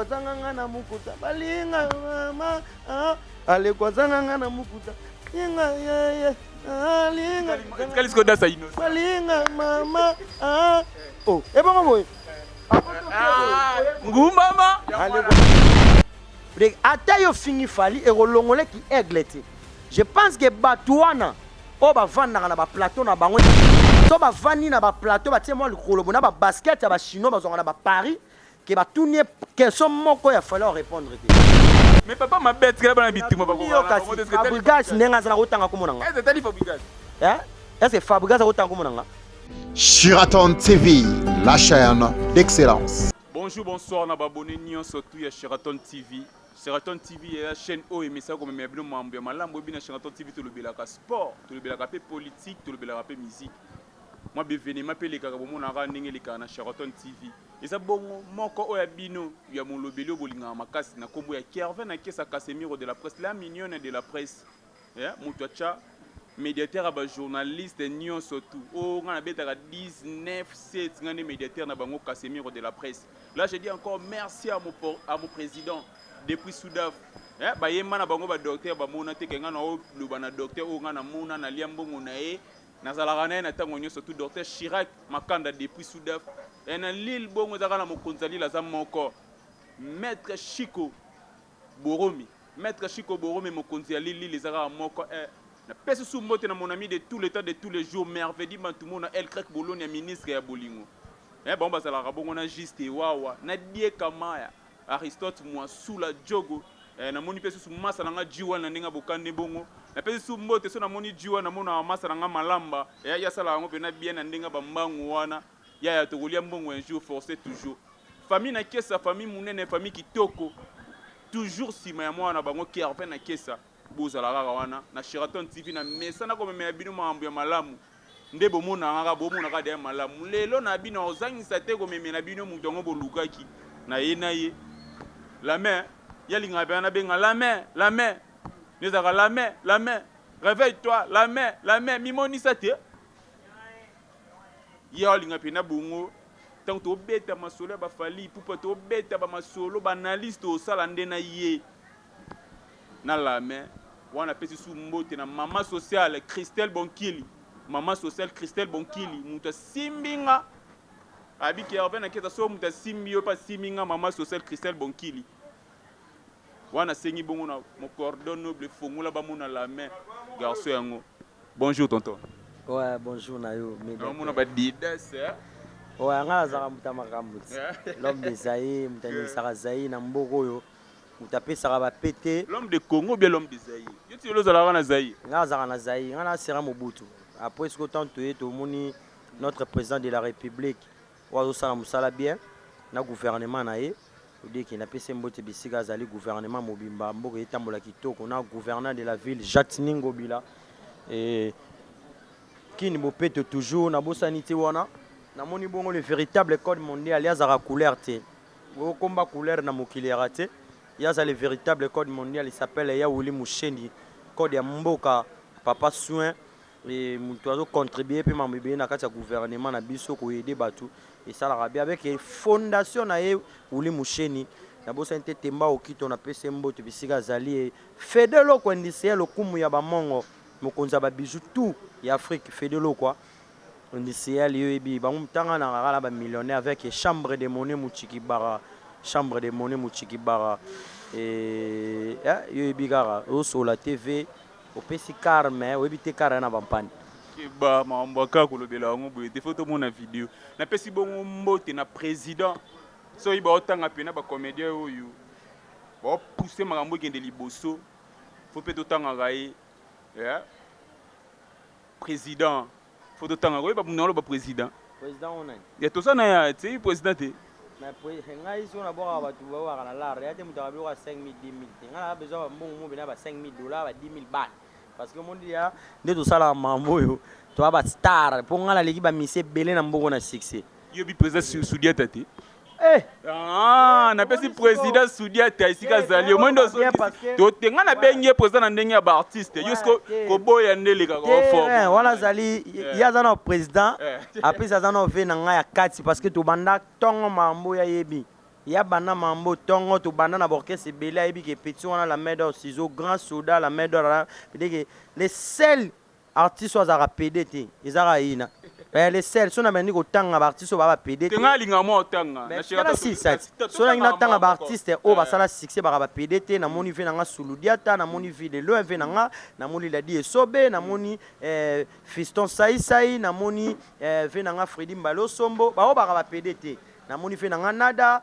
Azanga nga na mukuta balinga mama ah, aleko azanga nga na mukuta linga yeye ah, linga Etikali sikoyo dasa innocent. Balinga mama ah. Oh, ebongo boye. Ah, ngumbama. Aleko ata yo fingi Fally, ekolongoleki aigle te. Je pense que bato wana oyo bavandaka na baplateau na bango to bavandi na baplateau, batie mwa likolo bo na babasket ya bachinois, bazwaka na baparis ke batuni ye question moko ya Fally, répondre te. Mais papa mabe atikala bana bituma. Yo kasi Fabrigas ndenge azala kotanga komona nga. Etali Fabrigas. Est ce que Fabrigas akotanga komona nga? Sheraton TV, la chaîne d'excellence. Bonjour, bonsoir na babone nyonso tu ya Sheraton TV. Sheraton TV eza chaîne oyo emesaka komemela bino mambo ya malamu. Oyebi, na Sheraton TV tolobelaka sport, tolobelaka mpe politique, tolobelaka mpe musique, mwa baévénement mpe elekaka. Bomonaka ndenge elekaka na Sheraton TV. Eza bongo moko oyo ya bino ya molobeli oyo bolingaka makasi na nkombo ya Kervin Akesa Casemiro de la presse, la mignonne de la presse, yeah, moto atya médiateur ya bajournaliste nyonso tu oyo ngai nabetaka 19 7, ngai nde médiateur na bango, Casemiro de la presse. Là, je dis encore merci à mon président depuis Sudaf. Eh, bayemba na bango badocteur, bamona te ke ngai naoloba na docteur oyo ngai namona nalia mbongo na ye, nazalaka na ye na ntango nyonso tu, docteur Chirac Makanda depuis Sudaf. E na Lille bongo ezalaka na mokonzi ya Lille, aza moko, maître Chico Boromi. Maître Chico Boromi, mokonzi ya Lille. Lille eza kaka moko. Eh, napesi su mbote na mon ami de tout le temps, de tous les jours, Mervedi Bantumona El Crek Boloni ya ministre ya bolingo. Eh, bango bazalaka bongo na Juste Wawa na Dieka Maya, Aristote Mwasula Jogo. Eh, namoni mpe susu masa na nga Jiwa na ndenge bokande bongo. Napesi su mbote so namoni Jiwa, namonaka masa na nga Malamba. Eh, ye asalaka yango mpena bien na ndenge bambangu wana. Yaya, tokolia mbongo un jour, forcé toujours. Famille na Kesa, famille monene, famille kitoko, toujours nsima ya mwana na bango Kervin na Kesa. Bozala kaka wana na Sheraton TV na mesana komemela bino makambo ya malamu. Nde bomonaka kaka, bomonaka deya malamu. Lelo na bino ozangisa te komemela bino moto yango bolukaki na ye na ye la main. Ye alingaka mpenza nabenga la main, la main nde ezalaka la main, la main, réveille toi la main, la main mimonisa te. Ye alinga mpena bongo. Ntango tobeta masolo ya baFally Ipupa, tobeta bamasolo baanalyse, tosala nde na ye na la main wana. Apesi su mbote na mama sociale Christelle Bonkili, mama sociale Christelle Bonkili, moto asimbi nga abiki Herve na Keza. So moto asimbi yo mpe asimbi nga, mama sociale Christelle Bonkili wana. Asengi bongo na mocordon noble, fongola bamona la main, garçon yango. Bonjour tonton. Ouais, bonjour na yo. Naomona badidas. Ouais, nga nazalaka moto ya makambo ti. L'homme de Zaïre, moto aningisaka Zaïre na mboka oyo, moto apesaka bapete. L'homme de Congo bien l'homme de Zaïre? Yo ti lelo ozalaka na Zaïre? Nga nazalaka na Zaïre, nga nasera Mobutu. Après sikoyo ntango toye, tomoni notre président de la République oyo azosala mosala bien na gouvernement na ye. Odeki napesi mbote bisika azali, gouvernement mobimba, mboka etambola kitoko na gouverneur de la ville Jacques Ngobila et Kini bopeto toujours. Nabosani te wana namoni bongo le véritable code mondial. Ye azalaka couleur te, okomba couleur na mokili yaka te. Ye aza le véritable code mondial, il s'appelle ya Willy Mushendi, code ya mboka, papa soin e moto azocontribue mpe mambo ebele na kati ya gouvernement na biso, koaider bato esalaka bien avec fondation na ye Willy Musheni. Nabosani te Temba Okito, napesi ye mbote bisika azali. Ye Fede Lokwa, industriel, lokumu ya bamongo, mokonzi ya babiju tout ya Afrique. Fede Lokwa industriel, yo yebi bango ntanga na kaka na bamillionnaire avec chambre de monnaie Muchikibara, chambre de monnaie Muchikibara. Yo yebi kaka ozosola TV, opesi car, mais oyebi te car ya na bampani. Ba makambo aka kolobela yango boye te, faut tomona video. Napesi bongo mbote na président. Soki baotanga mpena bacomédien oyo baopousse makambo ekende liboso, faut mpe totangaka ye. Yeah. Président, faut totangaka. Oyeba muna oloba président. Président o nani? Ya toza na ya ti président te. Ngai soki nabwakaka bato bawaka na lar ya te, moto aka biloko ya 5 000, 10 000 te. Ngai naka besoin bambongo mo bena ba 5 000 $, ba 10 000 balles, parce que omondi ya nde tosalaka mambo oyo, toya bastar, mpo ngai naleki bamisi ebele na mbongo na succès. Yobi président Sudiata te? Eh! Ah, napesi président Sudiata esika azali. Omoi nde tote ngai nabengi ye président na ndenge ya baartiste. Yo siko koboya nde elekaka oforme wana. Azali, ye aza na président, apesi aza na ve na ngai ya kati, parce que tobanda ntongo mambo oyo ayebi. Ya banda mambo tongo tobanda na baorchestre ebele, ayebi ke petit wana la main d'or ciseau, grand soda la main d'or, peut que le seul artiste oyo azalaka pede te ezalaka ye na le seul. So na bandi kotanga baartiste oyo baa bapede te, nga alingaka mwa otanga. Na silisa so nangi natanga baartiste oyo basala succès baka bapede te. Namoni ve nanga Suludiata, namoni vie de loin ve nanga, namoni Ladi Esobe, namoni Fiston Saisai, namoni ve nanga Fredi Mbalosombo, bao baka bapede te. Namoni ve nanga Nada,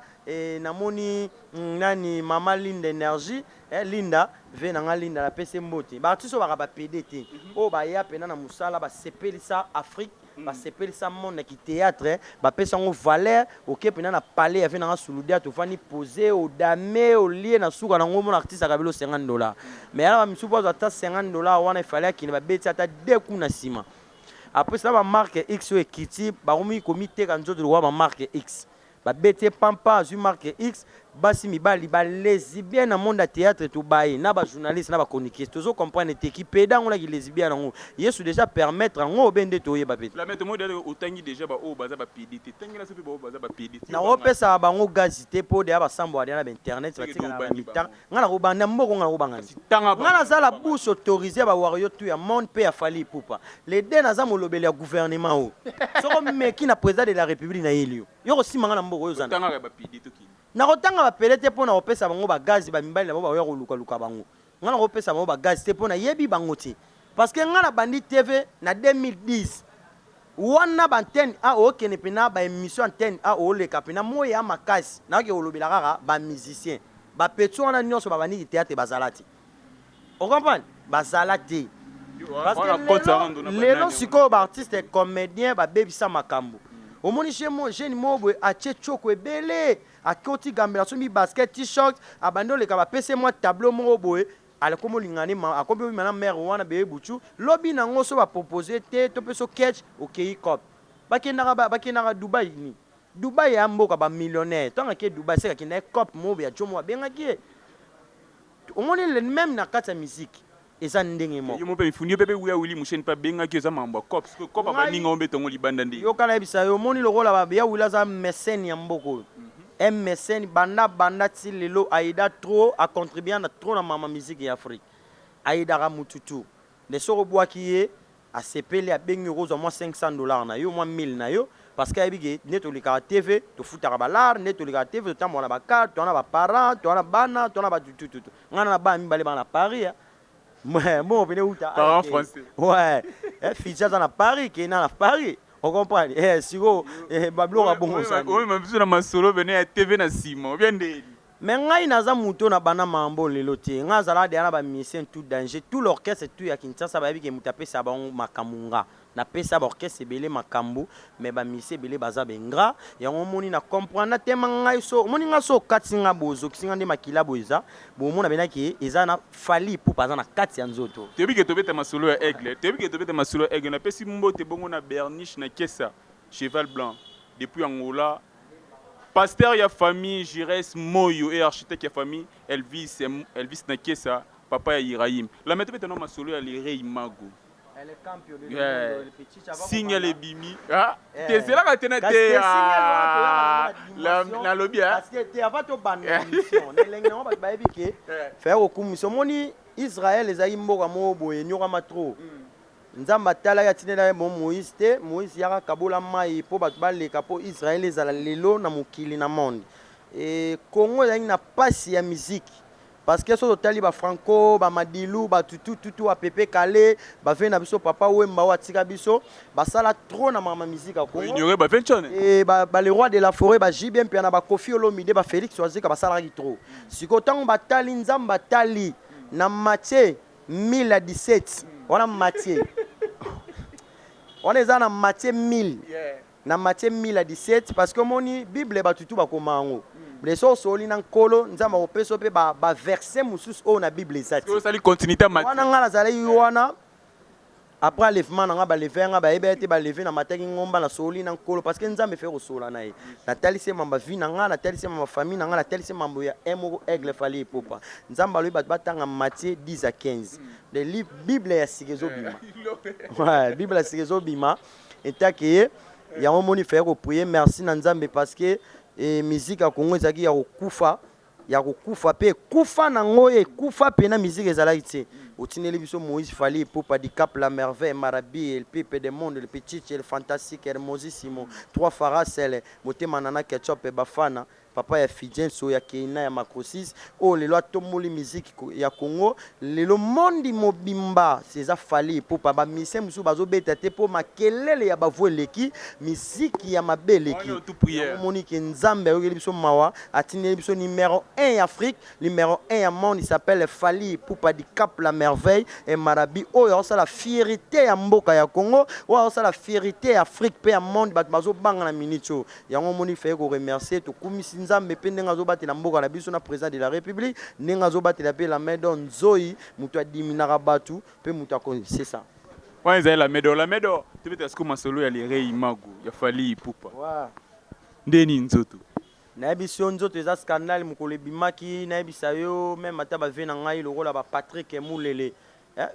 namoni nani, Mama Linda Énergie, Linda ve nanga Linda, napesi mbote. Baartiste oyo baka bapede te, oyo baya mpena na mosala, basepelisa Afrique, basepelisa monde ya kithéâtre, bapesa yango valeur. Oke mpena na palais ya ve nanga Suludia, tovandi posé, odame olie na suka nango, omona artiste akabeli 50 $. Mais yana bamisusu po azwa ata 50 $ wana, efale akende babeti ata deux coups na nsima. Après cela, bamarque X oyo ekiti, bakomi komiteka nzoto lokola bamarque X, babeti ye pampa, azwi marque X. Basi, mibali, balesbien na monde ya théâtre, tobaye na bajournaliste na bachroniqueur, tozo comprendre te kipeda yango na kilesbien yango. Yesu déjà permettre yango obe nde toyeba pe. La maître mode, otangi déjà baoyo baza bapede te, tangela so mpe baoyo baza bapede te. Nakopesaka bango gazi te mpo deya basambwaka deya na bainternet, batikala na bamitan. Ngai nakobanda mboko, ngai nakobanga, ngai naza la bouche autorisée ya bawario tout ya monde mpe ya Fally Ipupa. Le de naza molobeli ya gouvernement oyo. Soko meki na président de la République, nayeli yo, yo kosimba ngai na mboka oyo ozana. Nakotanga bapele te mpo na kopesa bango bagazi. Bamibali na bango bakoya kolukaluka bango. Ngai nakopesa bango bagazi te mpo nayebi bango te, parce que ngai nabandi TV na 2010 wana. Baantenne a okende mpena baémission, antenne a oleka mpena moi ya makasi. Nakoki kolobela kaka bamusicien, bapetits wana nyonso babandiki théâtre bazala te, ocomprendre, bazala te. Parce que lelo sikoyo baartiste comédien babebisa makambo. Omoni jeune moko boye atie tioko ebele, akoti gambela, asombi basket, T-shirt, abandi oleka, bapesi mwa tableau moko boye, akomi olingani, akomi obima na mare wana beye butu. Lobi nango so bapropose te to mpe so ketch okei cop, bakendaka Dubai. Ni Dubai ya mboka bamillionnaire, ntango ake Dubai seka akenda ye cop moko ya jomo, abengaki ye. Omoni, même na kati ya musique eza ndenge moko. Yo mpe mifundi, yo mpe wuya Willy Musheni mpe abengaki, eza mambo ya cop. Soki cop abaninga o mbetongo libanda nde. Yoka, nayebisa yo, omoni lokola ya Willy aza mécène ya mboka oyo, un mécène banda banda ti lelo. Aida trop, acontribua na trop na mama musique ya Afrique. Aidaka mututu nde soki obwaki ye, asepeli, abengi, okozwa mwa 500 $ na yo, mwa 1000 na yo, parce que ayebi ke nde tolekaka TV, tofutaka balare, nde tolekaka TV, totambola na bacarte, toza na baparent, toza na bana, toza na batutututu. Ngai na bana mibale bana na Paris. Bon, pene uta parent français. Ouais, fils aza na Paris, kena na Paris, ocomprendre. Sikoyo babiloko ya bongo. Oyo biso na masolo pene ya TV na nsima obia ndeni. Mais ngai naza moto na bana mambo lelo te. Ngai azalaka deya na bamusicien tout danger, tout l'orchestre tout ya Kinshasa bayebi ke moto apesa bango makambo. Nga napesa baorchestre ebele makambo, mais bamusicien ebele baza baingrat. Yango omoni na comprendre tema. Ngai so omoni ngai, so okati nga boye, ozokisi nga nde makila boye, eza bomona benaki eza na Fally Ipupa aza na kati ya nzoto. Toyebi ke tobeta masolo ya Aigle, toyebi ke tobeta masolo ya Aigle. Napesi mbote bongo na Berniche na Kesa, Cheval Blanc depuis Angola, pasteur ya famille Gires Moyo et architecte ya famille Elvis, Elvis na Kesa, papa ya Iraim. La mete beta no masolo ya Lerei Mago. Single ebimi tezelaka te na te, nalobi. Te, avant tobanda émission, na elengi nango, bato bayebi ke faya kokumisa. Omoni, Israel ezalaki mboka moko boye enyokama trop. Nzambe atalaki, atindela mo Moïse te. Moïse yaka kabola mai mpo bato baleka, mpo Israel ezala lelo na mokili na monde. E Congo ezalaki na pasi ya musique, parce que soki totali bafranco, bamadilu, batutututu, apepe kale, bave na biso Papa Wemba oyo atika biso, basala trop na makambo ya musique ya Congo. Ignoré ba E ba le roi de la forêt, ba JB Mpiana, bakofi Olomide, bafélix Wazekwa, basalaki trop. Sikoyo ntango batali, Nzambe atali na Matthieu 1000 à 17 wana, Matthieu wana eza na Matthieu 1000, na Matthieu 1000 à 17, parce que omoni Bible, bato tu bakoma yango, mais so osoli na Nkolo Nzambe, akopesa mpe baverset mosusu oyo na Bible eza te. Osali continuité. Wana ngai nazalaki wana après enlèvement na nga, baleve nga, bayebi ete baleve na mataki ngomba, nasoli na Nkolo, parce que Nzambe efe kosola na ye. Natalisi ye mambo vie na nga, natalisi ye mambo famille na nga, natalisi ye mambo ya un moko Aigle Fally Ipupa. Nzambe alobi bato batanga Matthieu 10 à 15, le livre Bible ya sika ezobima. Ouais, Bible ya sika ezobima etake ye. Yango omoni, faye koprier merci na Nzambe, parce que E musique ya Congo ezalaki ya kokufa, ya kokufa mpe ekufa nango, ekufa mpe na musique ezalaki te. Otindeli biso Moïse Fally Ipupa Dicap la Merveille, Marabi El Pipe de Monde, El Pichichi, El Fantastique, Hermosissimo, Trois Farasele, Motema Nana Ketchup, Bafana, papa ya Fijenso, ya Keina, ya Macrosis, oyo lelo atomboli musique ya Congo. Lelo mondi mobimba eza Fally Ipupa. Bamusiciens mosusu bazobeta te mpo makelele ya bavo eleki, miziki ya mabe eleki. Wana tout prière. Omoni ke Nzambe ayokeli biso mawa, atindeli biso numéro 1 ya Afrique, numéro 1 ya monde. Il s'appelle Fally Ipupa Dicap la Merveille et Marabi, oyo aosala fierté ya mboka ya Congo, oyo aosala fierté ya Afrique mpe ya monde. Bato bazobanga na minute oyo. Yango omoni faye koremercier, tokumisi Nzambe mpe ndenge azobatela mboka na biso na président de la République, ndenge azobatela mpe la main d'or Nzoi, moto adiminaka bato mpe moto ako, c'est ça. Wana ezali la Medor, la Medor. Tobeta sikoyo masolo ya Lere Imago ya Fally Ipupa. Ndeni nzoto? Nayebisi yo, nzoto eza scandale. Mokolo ebimaki, nayebisa yo, même ata bave na ngai lokola baPatrick Mulele,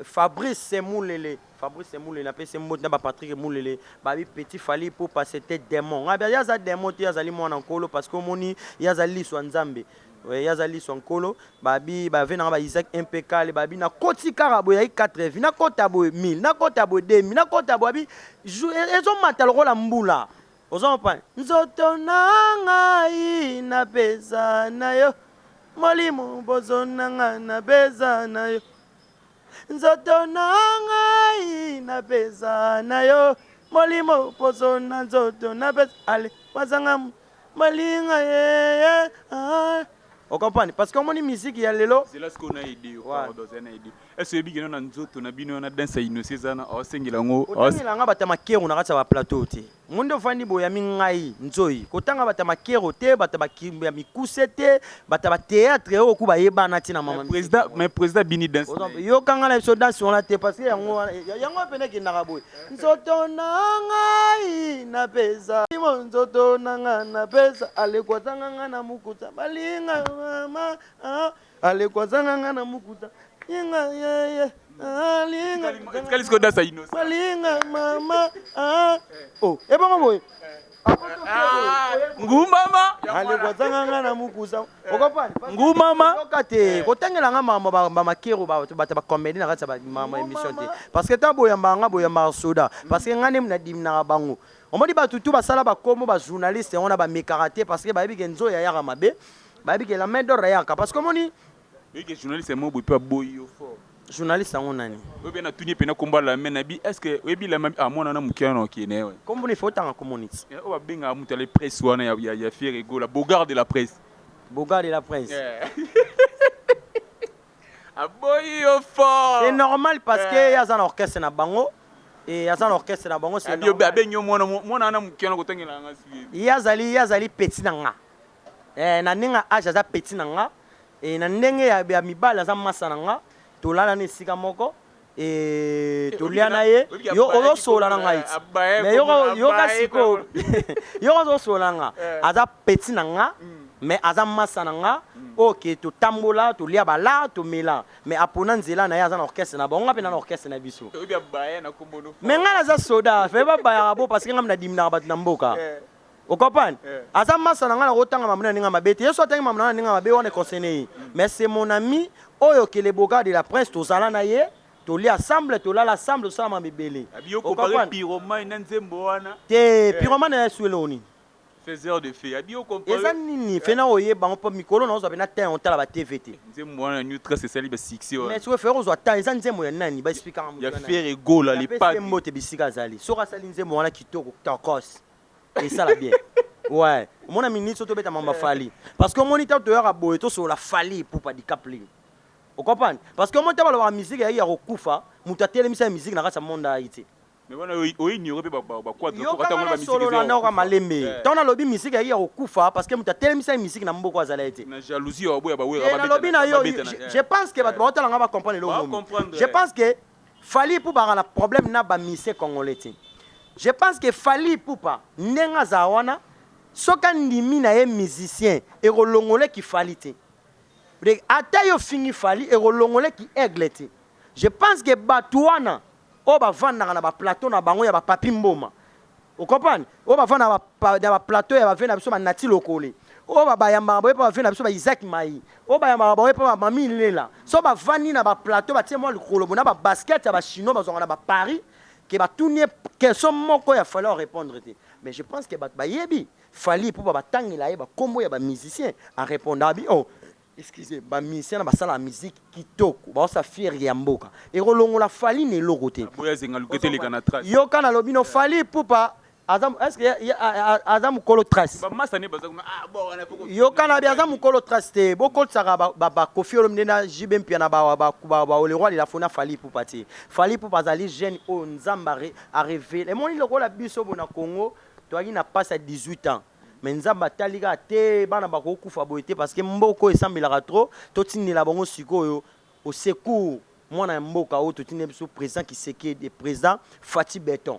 Fabrice Mulele, Fabrice Mulele, napesi mbote na baPatrick Mulele, babi petit Fally Ipupa, c'était démon. Ngai ye aza démon te, azali mwana Nkolo, parce que omoni, ye azali liso ya Nzambe, ye azali liso ya Nkolo. Babi bave nanga ba Isaac Impecable, babi nakoti kaka boye, yai 4 vi, nakota boye 1000, nakota boye 2000, nakota boye, abi ezomata lokola mbula. Oza comprendre? Nzoto na ngai napesa na yo, molimo bozo na ngai napesa na yo, nzoto na ngai napesa na yo, molimo poso na nzoto napesa, ale bazanga malinga ye. Ocomprendre? Parce que omoni musique ya lelo. Zela sikoyo na aide yo. Pardon, zela na aide. Est-ce oyebi keno na nzoto na bino wana, danse ya Innoss'B eza na aosengela yango? Otangelanga bato ya makero na kati ya baplateau te. Ngo nde ofandi boyami ngai nzoi kotanga bato ya makero te, bato ya mikuse te, bato ya bathéâtre oyo ku bayebana ntina mama. Président, mais président bini danse. Yokanga na biso danse wana te, parce que yango wana, yango pene ekendaka boye: nzoto na ngai napesa, nzoto na ngai napesa, alekwazanga ngai na mokuta balinga mama, alekwazanga ngai na mokuta inga yeye alinga. Etikali sikoyo danse ya Innoss'B. Balinga mama. Oh, ebongo boye. Ngumbama. Alekwazanga ngai na mokusa, okopani? Ngumama. Yoka te, kotangelanga mama bamakero, bato bacomédie na kati ya mama émission te, parce que ntango boyambaka nga, boyambaka soda, parce que nga nde nadiminaka bango. Omoni, bato tu basala bakombo, bajournaliste yango na bamekaka te, parce que bayebi ke nzoyo ayaka mabe, bayebi ke la main d'or ayaka, parce que omoni. Oyebi ke journaliste mo boye mpe aboyi yo fort. Journaliste yango nani? Oyo mpe natuni mpe nakomba la main nabi, est ce que oyebi la main? Ah, mwana na moke wana okende ye. Kombo ifo otanga kombo niti. Oyo babengaka moto ya la presse wana ya Ferre Gola, Bogard de la presse. Bogard de la presse. Aboyi yo fort. C'est normal, parce que ye aza na orchestre na bango e aza na orchestre na bango, c'est normal. Abengi yo mwana, mwana wana moke wana kotangela yanga suki. Ye azali petit na nga. Na ndenge ya age aza petit na nga, na ndenge ya mibali aza masa na nga. Tolala na esika moko, tolia na ye. Yo ozosola na ngai ti, mais yoka sikoyo, yoka, ozosola na nga, aza petit na nga, mais aza masa na nga. Ok, totambola, tolia, bala tomela, mais apona nzela na ye. Aza na orchestre na bango, nga mpe na orchestre na biso. Oyebi abaya na kombo no. Mais ngai naza soda fe, babayaka bo, parce que ngai nadiminaka bato na mboka, ocomprendre? Aza masa na ngai, nakotanga mambo na ndenge mabe te. Ye so atangi mambo na ngai na ndenge mabe wana, econcerne ye, mais c'est mon ami oyo ke le Bogard de la Prince. Tozala na ye, tolia ensemble, tolala ensemble, tosala mambo ebele. Abi yo compare pyromane na nzembo wana. Te, pyromane ya esu eloko nini? Faiseur de feu, abi yo compare. Eza nini fe na oyeba ngo? Mpo mikolo na ozwa mpe na temps otala ba TV te. Nzembo wana New Trace esali ba succès wana. Mais soki Ferre ozwa temps, eza nzembo ya nani? Baexplikaka. Ya Ferre Gola, le padre. Mbote bisika azali. Soki asali nzembo wana kitoko, tokos, esala bien. Ouais, omona minute so tobeta mamba Fally, parce que omoni, ntango toyaka boye, tosolola Fally Ipupa Dicap, ocomprendre? Parce que omoni, ntango balobaka musique eyaki ya kokufa, moto atelemisa ya musique na kati ya monde ayaki te. Mais wana oignore mpe baquadre. Yokanga nasolola naoka malembe. Ntango nalobi musique eyaki ya kokufa, parce que moto atelemisa ya musique na mboka azala ye te. Na jalousie oyo aboya bawera. Nalobi na yo, je pense que bato baotalanga bacomprendre eloko momi. Je pense que Fally Ipupa aka na problème na bamusiciens congolais te. Je pense que Fally Ipupa, ndenge azala wana, soki andimi na ye musicien, ekolongoleki Fally te. Ata yo ofingi Fally, ekolongoleki aigle te. Je pense que bato wana oyo bavandaka na baplateau na bango ya bapapi mboma. Ocomprendre? Oyo bafanda na baplateau ya bavieux na biso, banati lokole, oyo bayambaka boye mpo bavieux na biso ba Isaac Mai, oyo bayambaka boye mpo bamami Lela. So bavandi na baplateau, batie mwa likolo bo na babasket ya bachinois bazwaka na baparis, ke batuni ye question moko ya Fally, arépondre te. Mais je pense que bato bayebi Fally mpo batangela ye bakombo ya bamusicien, arépondre abi: "Oh, excusez, bamusicien na basala musique kitoko, baosa fier ya mboka." Ekolongola Fally na eloko te. Boya zenga luke teleka na trace. Yoka, nalobi no, Fally Ipupa aza, est ce que aza mokolo trace? Bamasa ne baza ah bon, wana Yoka, na bi aza mokolo trace te. Bokotisaka bakofi Olomide na JB Mpiana, ba le roi de la forêt na Fally Ipupa te. Fally Ipupa azali jeune oyo Nzambe arévéler. Emoni lokola biso bo na Congo, toyaki na passe ya 18 ans, mais Nzambe atali kaka te, bana bakokufa boye te, parce que mboka oyo esambelaka trop. Totindela bango sikoyo au secours, mwana ya mboka oyo totindela biso président Tshisekedi, président Fatshi Béton,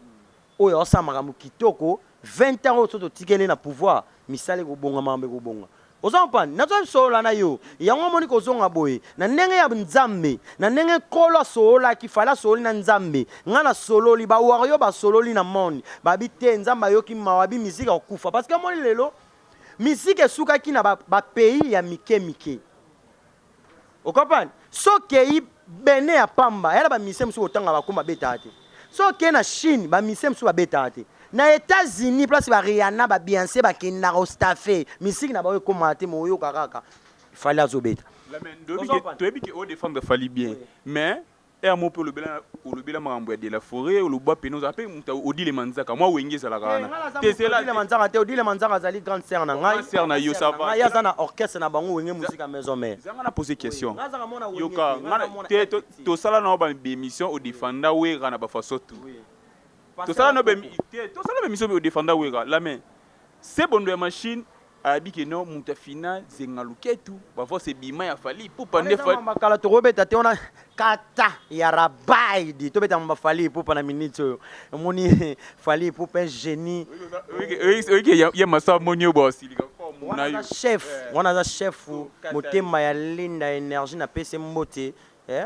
oyo aosala makambo kitoko. 20 ans oyo so totikeli na pouvoir, misala ekobonga, makambo ekobonga. Oza mpani nazo solola na yo yango. Omoni kozonga boye na ndenge ya Nzambe, na ndenge Nkolo asololaki, Fally asololi na Nzambe. Ngai nasololi, bawario basololi na monde, babi te Nzambe ayoki mawa, bi misike akokufa, parce que omoni lelo misike esukaki na bapays ba ya mike mike. Okopani soki bene ya pamba yala, bamusicien mosusu kotanga bakoma babetaka te. Soki na Chine, bamusicien mosusu babetaka te. Na États-Unis, place baRihanna, baBeyoncé bakendaka ostafe, misiki na bango ekomaka te. Moyoka kaka Fally azobeta. Toyebi ke odéfendre Fally bien, mais ere mo mpe olobela makambo ya de la forêt, oloba pene ozala mpe moto Odile Manzaka, mwa wenge ezalaka wana. Odile Manzaka te. Odile Manzaka azali grande sœur na ngai. Sœur na yo, ça va. Ye aza na orchestre na bango, Wenge Musique Maison Mère. Zanga na poser question. Yoka te, tosala na baémission, odefanda Wera na bafaçon tout. Tosala no tosala baémission, odefanda Wera la. Mais se bondo ya machine ayabi ke no moto ya final zenga luketu bavose ebima ya Fally Ipupa nde. Makala tokobeta te wana kata ya rabaidi, tobeta mamba Fally Ipupa na minute oyo. Omoni Fally Ipupa, un génie. Oyike ye masa amoni oyo baosilika. Wana aza chef, wana aza chef, motema ya Linda, énergie. Napesi mbote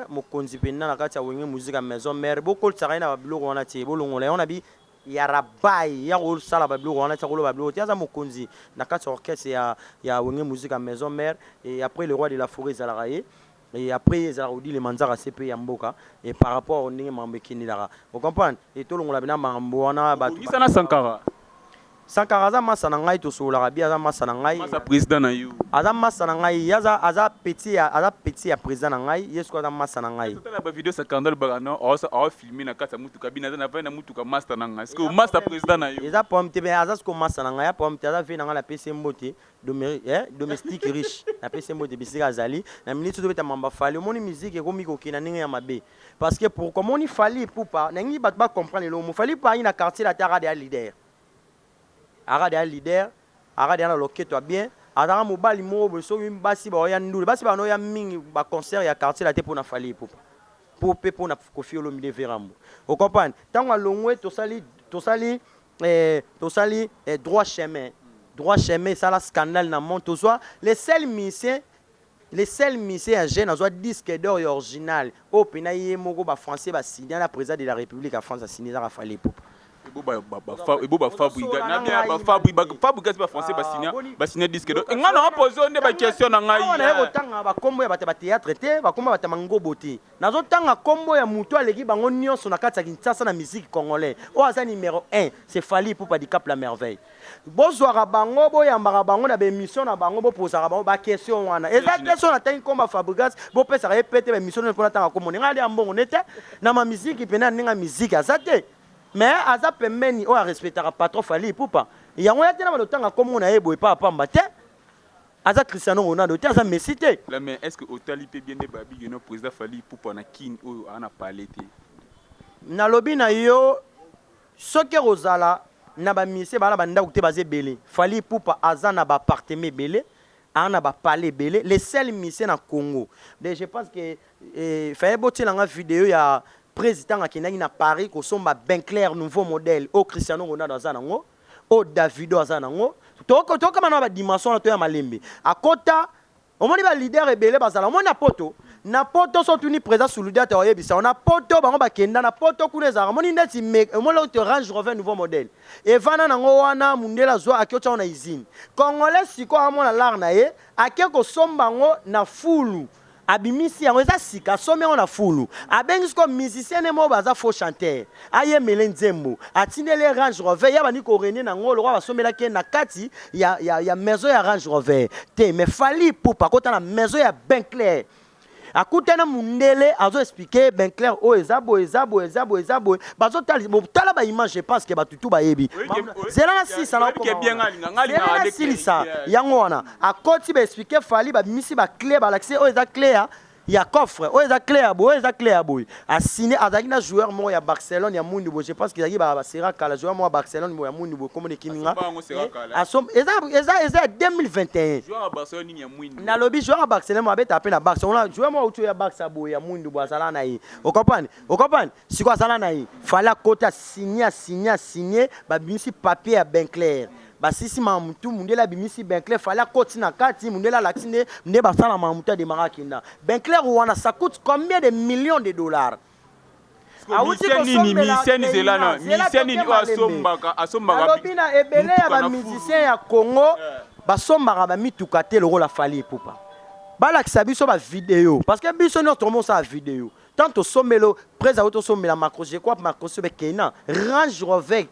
mokonzi mpenza na kati ya Wenge Musique Maison Mère. Bokolisaka ye na babiloko wana te, bolongola ye wana bi ya rabai ya kosala babiloko wana ti akoloba biloko te. Aza mokonzi na kati ya orchestre ya Wenge Musique ya Maison Mère, et après le roi de la forêt ezalaka ye, et après ezalaka Odile Manzaka, cp ya mboka. Et par rapport ndenge makambo ekendelaka, ocomprendre, e tolongola bina makambo wana. Bato na Sankara. Sankara aza masa na ngai, tosololaka bi, aza masa na ngai. Masa président na yo. Aza masa na ngai, ye aza petit ya président na ngai. Ye sikoyo aza masa na ngai. Totala bavideo, Sankara alobaka no aofilme na kati ya mutuka bino, aza na vai na mutuka master na ngai. Sikoyo master président na yo. Eza problème te, mais aza sikoyo masa na ngai ya problème te. Aza vie na ngai, napesi ye mbote, domestique riche, napesi ye mbote bisika azali na minute. Tobeta mamba Fally. Omoni musique ekomi kokende na ndenge ya mabe, parce que pourquoi? Omoni Fally Ipupa, nangi bato bacomprendre eloko mo Fally Ipupa ayi na quartier la te. Arade ya leader, arade ya leader, arade ya na loketo ya bien. Azalaka mobali moko boye, soki basi baoya ndule, basi banoya mingi baconcert ya quartier la te mpona Fally Ipupa, mpo mpe mpona Koffi Olomide Verambo. Ocomprendre? Ntango alongwe, tosali droit chemin. Droit chemin esala scandale na monde. Tozwa les seuls musiciens, les seuls musiciens ya jeune azwa disque d'or ya original oyo mpena ye moko bafrançais basigne na président de la République ya France asigne, ezaka Fally Ipupa. Ebo bafabrigas bafrançais basigne disque d'or, nga na pose nde baquestion na ngai. Awa naye kotanga bakombo ya bato ya bathéâtre te, bakombo ya bato ya mangobo te. Nazotanga kombo ya motu aleki bango nyonso na kati ya Kinshasa na musique congolais. Oyo aza numéro 1, c'est Fally Ipupa Dicap la Merveille. Bozwaka bango, boyambaka bango na baémission na bango, bopozaka bango baquestion wana. Eza te so natangi nkombo ya Fabregas, bopesaka ye pe te baémission mpona tanga kombo ndenge ali ya mbongo ne te na mamiziki pene ya ndenge ya miziki aza te, mais aza pembeni oyo arespectaka patron Fally Ipupa. Yango ya te na balotanga kombo na ye boye pa pamba te. Aza Cristiano Ronaldo te, aza Messi te. Là, mais est ce que otali mpe bien nde babi no président Fally Ipupa na Kini oyo aa na pale te? Nalobi na yo, soki ekozala na bamusicien baa na bandako te, baza ebele. Fally Ipupa aza na baappartement ebele, aza na bapale ebele, le seul musicien na Congo. Donc je pense que faye botielanga video ya président akendaki na Paris kosomba Bentley nouveau modèle oyo Cristiano Ronaldo aza nango, oyo Davido aza nango. Tokama na badimension wana, toya malembe. Akota, omoni baleader ebele bazala, omoni na poto. Na poto, so otuni président Suludiata, oyebisa na poto bango bakenda na poto kuna, ezalaka moni ndeti omoni te Range Rover nouveau modèle evanda nango wana. Mundele azwa, ake otyango na usine. Congolais sikoyo amona lare na ye, ake kosomba yango na fulu, abimisi yango, eza sika, asombi yango na fulu, abengi sikoyo musicien ne moko baza faux chanteur, ayemele nzembo, atindeli ye Range Rover, ya bandi korene nango lokwa basombelaki ye na kati ya maison ya Range Rover te. Mais Fally Ipupa akota na maison ya Bentley, akutana mundele, azoexpliquer Bentley oyo eza boye, eza boye, eza boye, eza boye. Bazotala, tala baimage, je pense que bato tu bayebi. Zela na sisa, zela na silisa yango wana. Akoti, baexpliquer Fally, babimisi baclé, balakisi oyo eza clé ya coffre, oyo eza clé ya boye, oyo eza clé ya boye. Asine, azalaki na joueur moko ya Barcelone ya mundu boye, je pense que ezalaki basera kala, joueur moko ya Barcelone boye ya mundu boye, komona ekiminga, eza ya 2021. Nalobi joueur ya Barcelone moko abetaka mpe na Barça wana, joueur moko auti oyo ya Barça boye ya mundu boye, azala na ye. Ocomprendre? Ocomprendre? Sikoyo azala na ye. Fally akota, asigne, asigne, asigne, babimisi papier ya Bentley, basisi mamutu, mundele abimisi Bentley, Fally akoti na kati, mundele alakisi nde nde basala mamutu, ademaka, akenda. Bentley wana, ça coûte combien de millions de dollars? Nini musicien zela na musicien nini oyo asombaka asombaka? Alobi na ebele ya bamusicien ya Congo basombaka bamituka te lokola Fally Ipupa. Balakisa biso bavideo, parce que biso nyonso tokomosala video. Tant tosombelo prese auti tosombela macro, je crois macro so bekei na Range Rover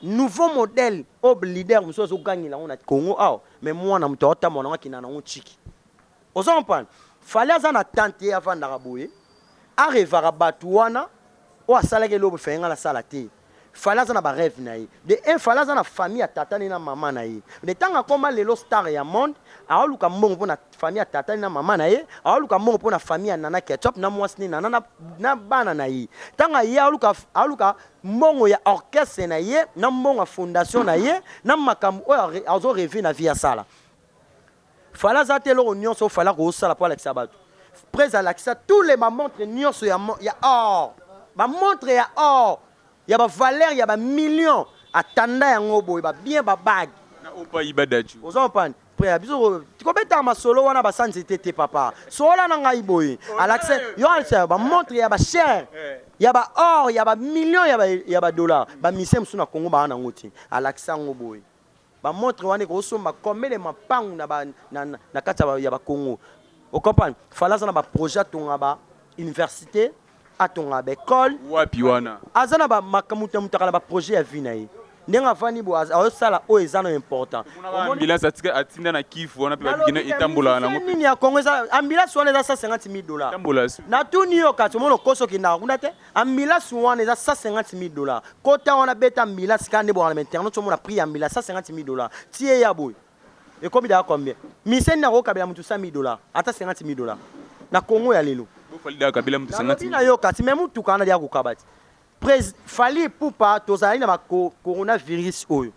nouveau modèle oyo leader mosusu azogangela yango na Congo awa, mais mwana moto aotambola nango, akenda nango chiki. Ozo comprendre? Fally aza na tante ye avandaka boye, arevaka bato wana oyo asalaki eloko efenge nga nasala te. Fally aza na barêve na ye de un. Fally aza na famille ya tata ne na mama na ye. De ntango akóma lelo star ya monde, aoluka mbongo mpo na famille ya tata ne na mama na ye, aoluka mbongo mpo na famille ya Nana Ketchup na mwasi ne Nana na bana na ye. Ntango aye, aoluka mbongo ya orchestre na ye, na mbongo ya fondation na ye, na makambo oyo azorêver na vie asala. Fally aza te eloko nyonso oyo Fally akosala mpo alakisa bato. Prese alakisa tous les bamontre nyonso ya or, bamontre ya or ya bavaleur ya bamillion, atanda yango boye, babien, babague. Oza comprendre? Pre biso tikobetaka masolo wana, basa nzete te. Papa, solola na ngai boye. Alakisa yo, alakisa bamontre ya bacher, ya baor, ya bamillion ya badollar. Bamusicien mosusu na Congo baa nango te. Alakisa yango boye, bamontre wana ekosomba combien de mapangu na kati ya Bakongo? Ocomprendre? Fally aza na baprojet, atonga ba université, atonga baekole. Wapi wana? Aza na bamakambo ya moto, na baprojet ya vie na ye. Ndenge avandi boye, azosala oyo eza na important. Ambulance atinda na Kivu wana mpe babigina etambolaka nango. Nini ya Congo eza ambulance wana eza 150 000 $. Natuni yo kati, omona okosi, okendaka kuna te. Ambulance wana eza 150 000 $. Kota wana, beta ambulance kaka nde bwaka na internet, omona prix ya ambulance, 150 000 $. Tie ya boye, ekomi daka combien? Miseni na kokabela motu 100 000 $, ata 50 000 $ na Congo ya lelo. Nalobi na yo kati, me mutuka wana dia kokaba ti. Fally Ipupa, tozalaki na bacoronavirus oyo.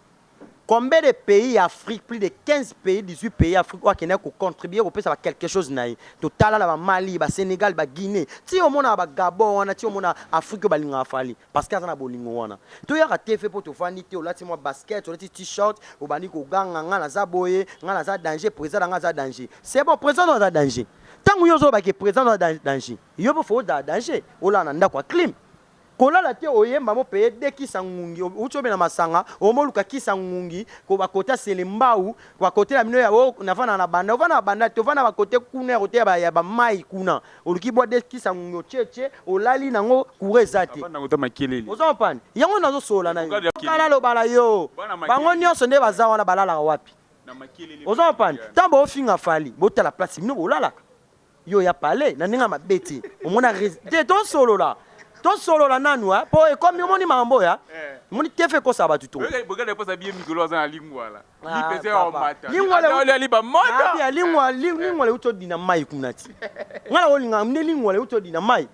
Combien de pays Afrique, plus de 15 pays, 18 pays Afrique oyo akendaki kocontribuer, kopesa ba quelque chose na ye? Totala na Bamali, Basénégal, Baguinée, ti omona Bagabon wana, ti omona Afrique oyo balingaka Fally parce que aza na bolingo wana. Toyaka te fe mpo tovandi te, olati mwa basket, olati t-shirt, obandi koganga: "Nga naza boye, nga naza danger, président na nga aza danger." C'est bon, président aza danger. Ntango yo ozolobaki président aza danger, yo mpo fo ozala danger. Olala na ndako ya clim, kolala te, oyemba mo peye de kisa ngungi, outi obela masanga, omoluka kisa ngungi, bakote asele mbau, bakote na bino ya navanda na banda, ovanda na banda te, ovanda bakote kuna ya kote ya bamai kuna, oluki bwa de kisa ngungi, otietie, olali nango, courant eza te. Oza comprendre? Yango nazosolola na yo, naloba na yo, bango nyonso nde baza wana, balalaka wapi? Oza comprendre? Ntango boofinga Fally, botala place bino bolalaka. Yo ya pale na ndenge ya mabe te, omona te. Tosolola, tosolola nanu mpo ekomi, omoni makambo oyo, omoni te, fe ekosaka bato to. Lingwala euti odina mai kuna ti ngai na kolinga nde lingwala euti odina mai.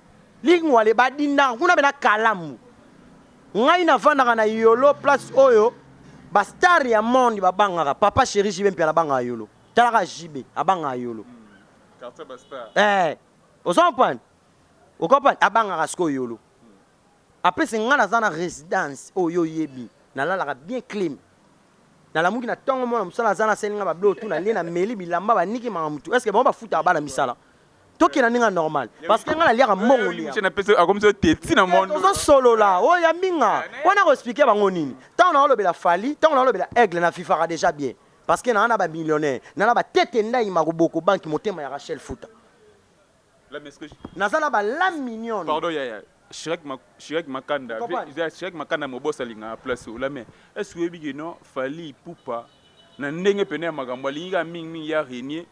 Lingwala badindaka kuna mpe na kalamu. Ngai navandaka na Yolo, place oyo bastar ya monde babangaka. Papa Chéri JB mpe abangaka Yolo. Talaka JB, abangaka Yolo. Oza comprendre? Ocomprendre? Abangaka sikoyo Yolo. Apesi ngai, naza na résidence oyo oyebi, nalalaka bien clim. Nalamuki na ntongo, mwana mosala aza, nasali nga babilo tu, nalie, na meli bilamba, baniki maka mutu. Est ce que bango bafutaka bana misala? Tokenda ndenge normal, parce que nga naliaka mbongo. Tozosolola oyo ya mbinga mpona koexpliquer bango nini. Ntango naolobela Fally, ntango naolobela Aigle, na fifaka déjà bien, parce que naa na bamillionnaire, naa na batete ndai makoboko banki motema ya Rachel Futa, naza na bala mignonne. Pardon yaya Chirac, Chirac Makanda, Chirac Makanda mobosa alingaka place oyo la. Mais est ce que oyebi ke non, Fally Ipupa na ndenge pene ya makambo alingi kaka mingimingi ya renier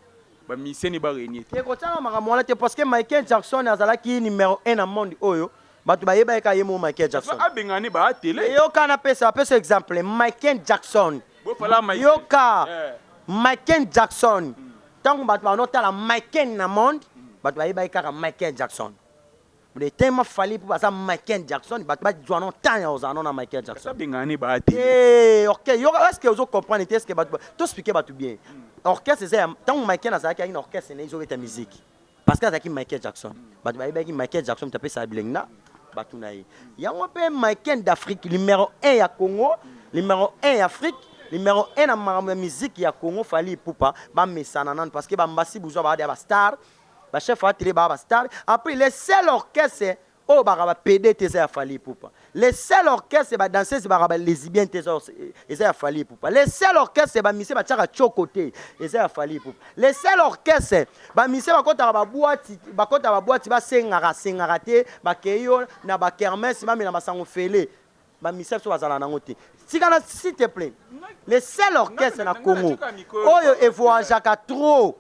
bamiseni barenier te? Ekotianga makambo wana te, parce que Michael Jackson azalaki numéro 1 na monde oyo bato bayebaki kaka ye mo Michael Jackson. Abengani baatele. Yoka, napesa apesa exemple Michael Jackson. Yoka, Michael Jackson, ntango bato banotala Michael na monde, bato bayebaki kaka Michael Jackson. Le tema Fally mpo baza Michael Jackson, bato bazwa no temps ya kozala no na Michael Jackson. Abengani baatele. Ok, yoka, est ce que ozo comprendre te? Est ce que bato toexpliquer bato bien? Orchestre eza ya ntango Michael azalaki, ayaki na orchestre na ezobeta musique, parce que azalaki Michael Jackson, bato bayebaki Michael Jackson, moto apesaka bilengi na bato na ye. Yango mpe Michael d'Afrique, numéro 1 ya Congo, numéro 1 ya Afrique, numéro 1 na makambo ya musique ya Congo, Fally Ipupa, bamesana nanu, parce que bambasi buzwa baada ya bastar, bachef atele baa bastar. Après, le seul orchestre oyo baka bapédé te eza ya Fally Ipupa. Le seul orchestre badanseuse baka balesbien te eza ya Fally Ipupa. Le seul orchestre bamusiciens batiaka tioko te eza ya Fally Ipupa. Le seul orchestre bamusiciens bakɔtaka baboîte, bakɔtaka baboîte, basengaka sengaka te, bakei yo na bakermesse, bamela masango fele, bamusiciens biso bazala nango te. Tika na, s'il te plaît, le seul orchestre na Congo oyo evoyageaka trop,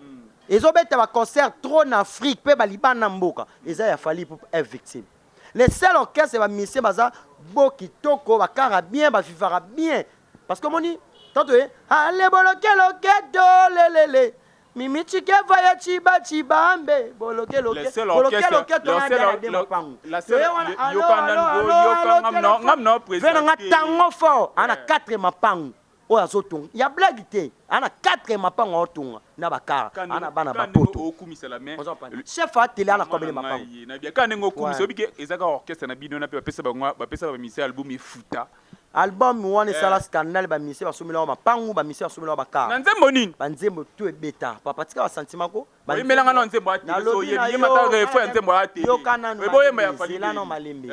ezobeta baconcert trop na Afrique mpe balibana mboka, eza ya Fally Ipupa, F Victime. Le seul orchestre bamusiciens baza bo kitoko, bakara bien, bavivaka bien, parce que omoni tanto ye ale bolokeloketo lelele mimi chikeva ya chiba chibambe bolokeloketo mapangu nanga ntango fort ana 4 mapangu oyo azotonga ya blague te, ana 4 mapango aotonga na bakara, ana bana bapoto, chef atele ana kobele mapango. Kaka ndenge okumisa, oyebi ke eza kaka orchestre na bino na mpe bapesa bango, bapesa bamusiciens album efuta. Album wana esala scandale, bamusiciens basomelaka mapangu, bamusiciens basomelaka bakara. Na nzembo nini? Banzembo to ebeta, papa, tika basentiment ko. Oyemelanga na nzembo atele, ya nzembo atele. Yoka nanu, zela no malembe,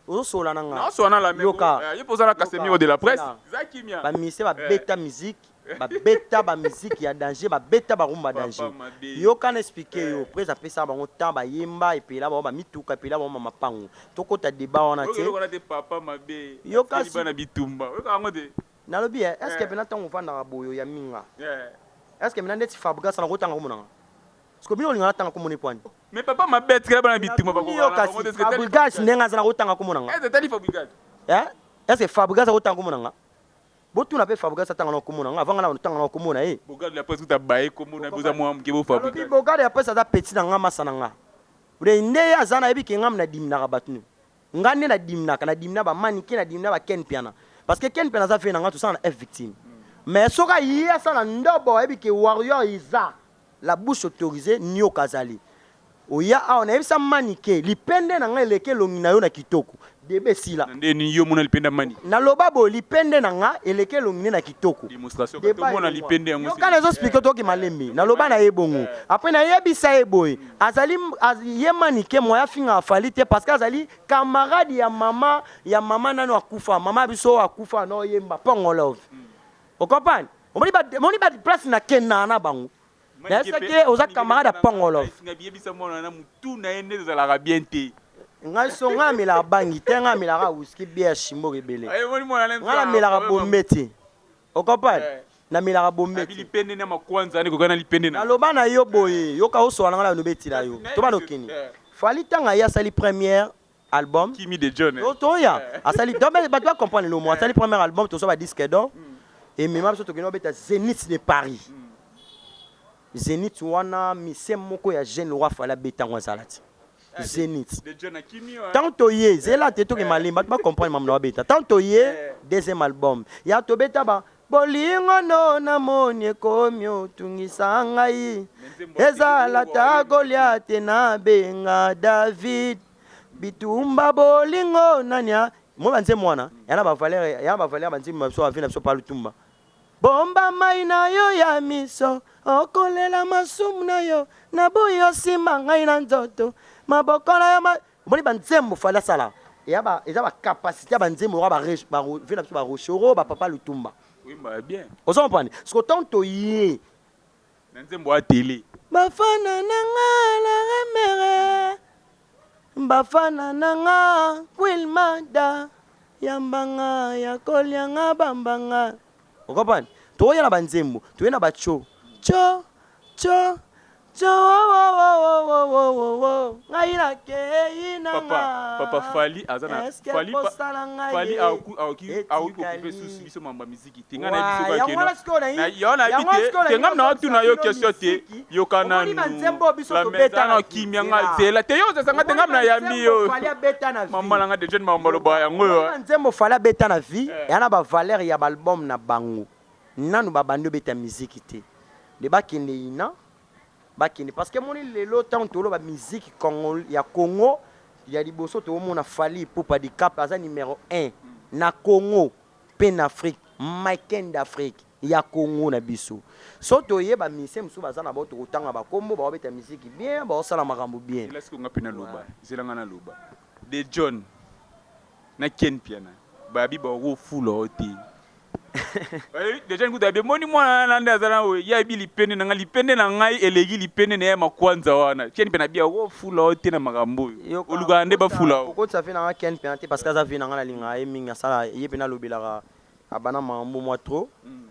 ozosola na nga. Naosola na yoka. Ye mpo oza na Casemiro de la presse, eza kimia. Bamusiciens babeta musique, babeta bamusique ya danger, babeta barumba danger. Yoka na expliquer yo, prese apesaka bango temps, bayemba, epela bango bamituka, epela bango bamapango. Tokota débat wana te. Papa mabe. Yoka na bitumba, oyoka yango te. Nalobi, est ce que mpena ntango ovandaka boye ya minga, est ce que mpena ndeti Fabregas nakotanga komonanga? Parce que bino olinga natanga komona epwani. Mais papa mabe atikala bana bitumba. Kasi Fabregas ndenge aza, nakotanga komonanga? Etali Fabregas. Est ce que Fabregas akotanga komonanga? Botuna mpe Fabregas atanga na komona nga avant nga na otanga na komona ye. Bogard la presse kuta baye komona boza mwa moke bo Fabregas. Bogard ya presse aza petit na nga, masa na nga nde ye aza. Nayebi ke nga nadiminaka bato ne, nga nde nadiminaka, nadimina bamanike, nadimina baken Piana, parce que Ken Piana aza fe na nga, tosala na F Victime. Mais soki aye asala ndobo, ayebi ke warrior eza la bouche autorisée, nioka azali oya awa. Nayebisa manike, lipende na ngai eleki elongi na yo na kitoko, debe esila. Ndeni yo mona lipende mani? Naloba boye, lipende na nga eleki elongi nde na kitoko. Démonstration, tomona lipende yango. Yoka, nazoexpliquer, toki malembe. Naloba na ye bongo, après nayebisa ye boye, azali ye manike moya afingaka Fally te, parce que azali camarade ya mama, ya mama nano akufa, mama biso oyo akufa na oyemba Pongo Love. Ocomprendre? Omoni ba place nakendaka na bango, nayebisaki ye oza camarade ya Pongo Love. Yebisa mwana na mutu na ye nde ezalaka bien te. Ngai so ngai namelaka bangi te, ngai namelaka whisky, bière, shimboka ebele. Ngai namelaka bombe te, ocomprendre? Namelaka bombe te. Lipende na makwanza ane koka na lipende na. Naloba na yo boye, yoka, osola na ngai na bino betila yo to bana okende. Fally ntango aye asali première album. Kimi de John. Toya asali donc bato bacomprendre lomo, asali premier album, tozwa badisque d'or, emema biso tokende babeta Zénith de Paris. Zénith wana, mise moko ya jeune roi Fally abetango azala ti Zénith. Ntango toye, zela te, toke malembe, bato bacomprendre mamu na babeta. Ntango toye deuxième album ya tobeta ba bolingo no namoni ekomi otungisa ngai, ezala ta kolia te, nabenga David bitumba bolingo nania mo banzembo wana ya na bavaleur, ya na bavaleur, banzembo na biso, ave na biso pa Lutumba. Bomba mai na yo ya miso, okolela masumu na yo, naboyi osimba ngai na nzoto, maboko na yo ma... Omoni banzembo Fally asala, eya ba, eza ba capacité ya banzembo lokola ba, ba, vie na biso ba Rochero, ba Papa Lutumba. Oyemba bien. Ozo comprendre? Siko tant toye na nzembo ya tele. Bafana na nga la remere, bafana na nga Wilmada, yamba nga ya kolia nga bamba nga. O comprendre? Toya na ba nzembo, toye na ba tcho tcho tcho tcho wowowowowowowo ngai nakeyi na Papa, nga. papa Fally aza na Est-ce que Fally pa, posa na ngai Fally ye akoki akoki akoki kokipe etikali susu biso mambo ya miziki te. Ngai nayebi Wa, soki yango akenda. wana sikoyo Na na yo nayebi yango wana te. sikoyo Te nalingi ngai na nazongisa tuna yo bino question te. miziki. Yoka Omoni nanu. banzembo oyo biso La tobeta maison na na vie. kimia ngai Zela. zela te yo ozasanga te Omoni ngai na yambi banzembo yo. Fally abeta na Mama vie. na ngai deja mambo loba yango Omoni yo. banzembo Fally abeta na vie, Eh. eya na ba valeur ya ba album na bango. Nanu babandi obeta miziki te. Nde bakende ina, bakende parce que moni lelo ntango toloba miziki Congo ya Congo ya liboso toomona Fally Ipupa Dicap aza numéro 1 na Congo mpe na Afrique, Maiken d'Afrique ya Congo na biso. So toyeba musicien mosusu baza na bao tokotanga bakombo baobeta miziki bien, baosala makambo bien. Zela sikoyo nga mpe naloba. Zela nga naloba. De John na Ken Piana babi bakofula yo te. Deja nkuta be moni mwana na nde azala oyo ye ayebi lipende na ngai, lipende na ngai eleki lipende na ye makwanza wana. Ken mpe na bi akofula yo te na makambo oyo olukaka nde bafula yo. Okotisa vie na nga Ken Piana te parce que aza vie na nga, nalingaka ye mingi, asala ye mpe nalobelaka abana makambo mwa trop.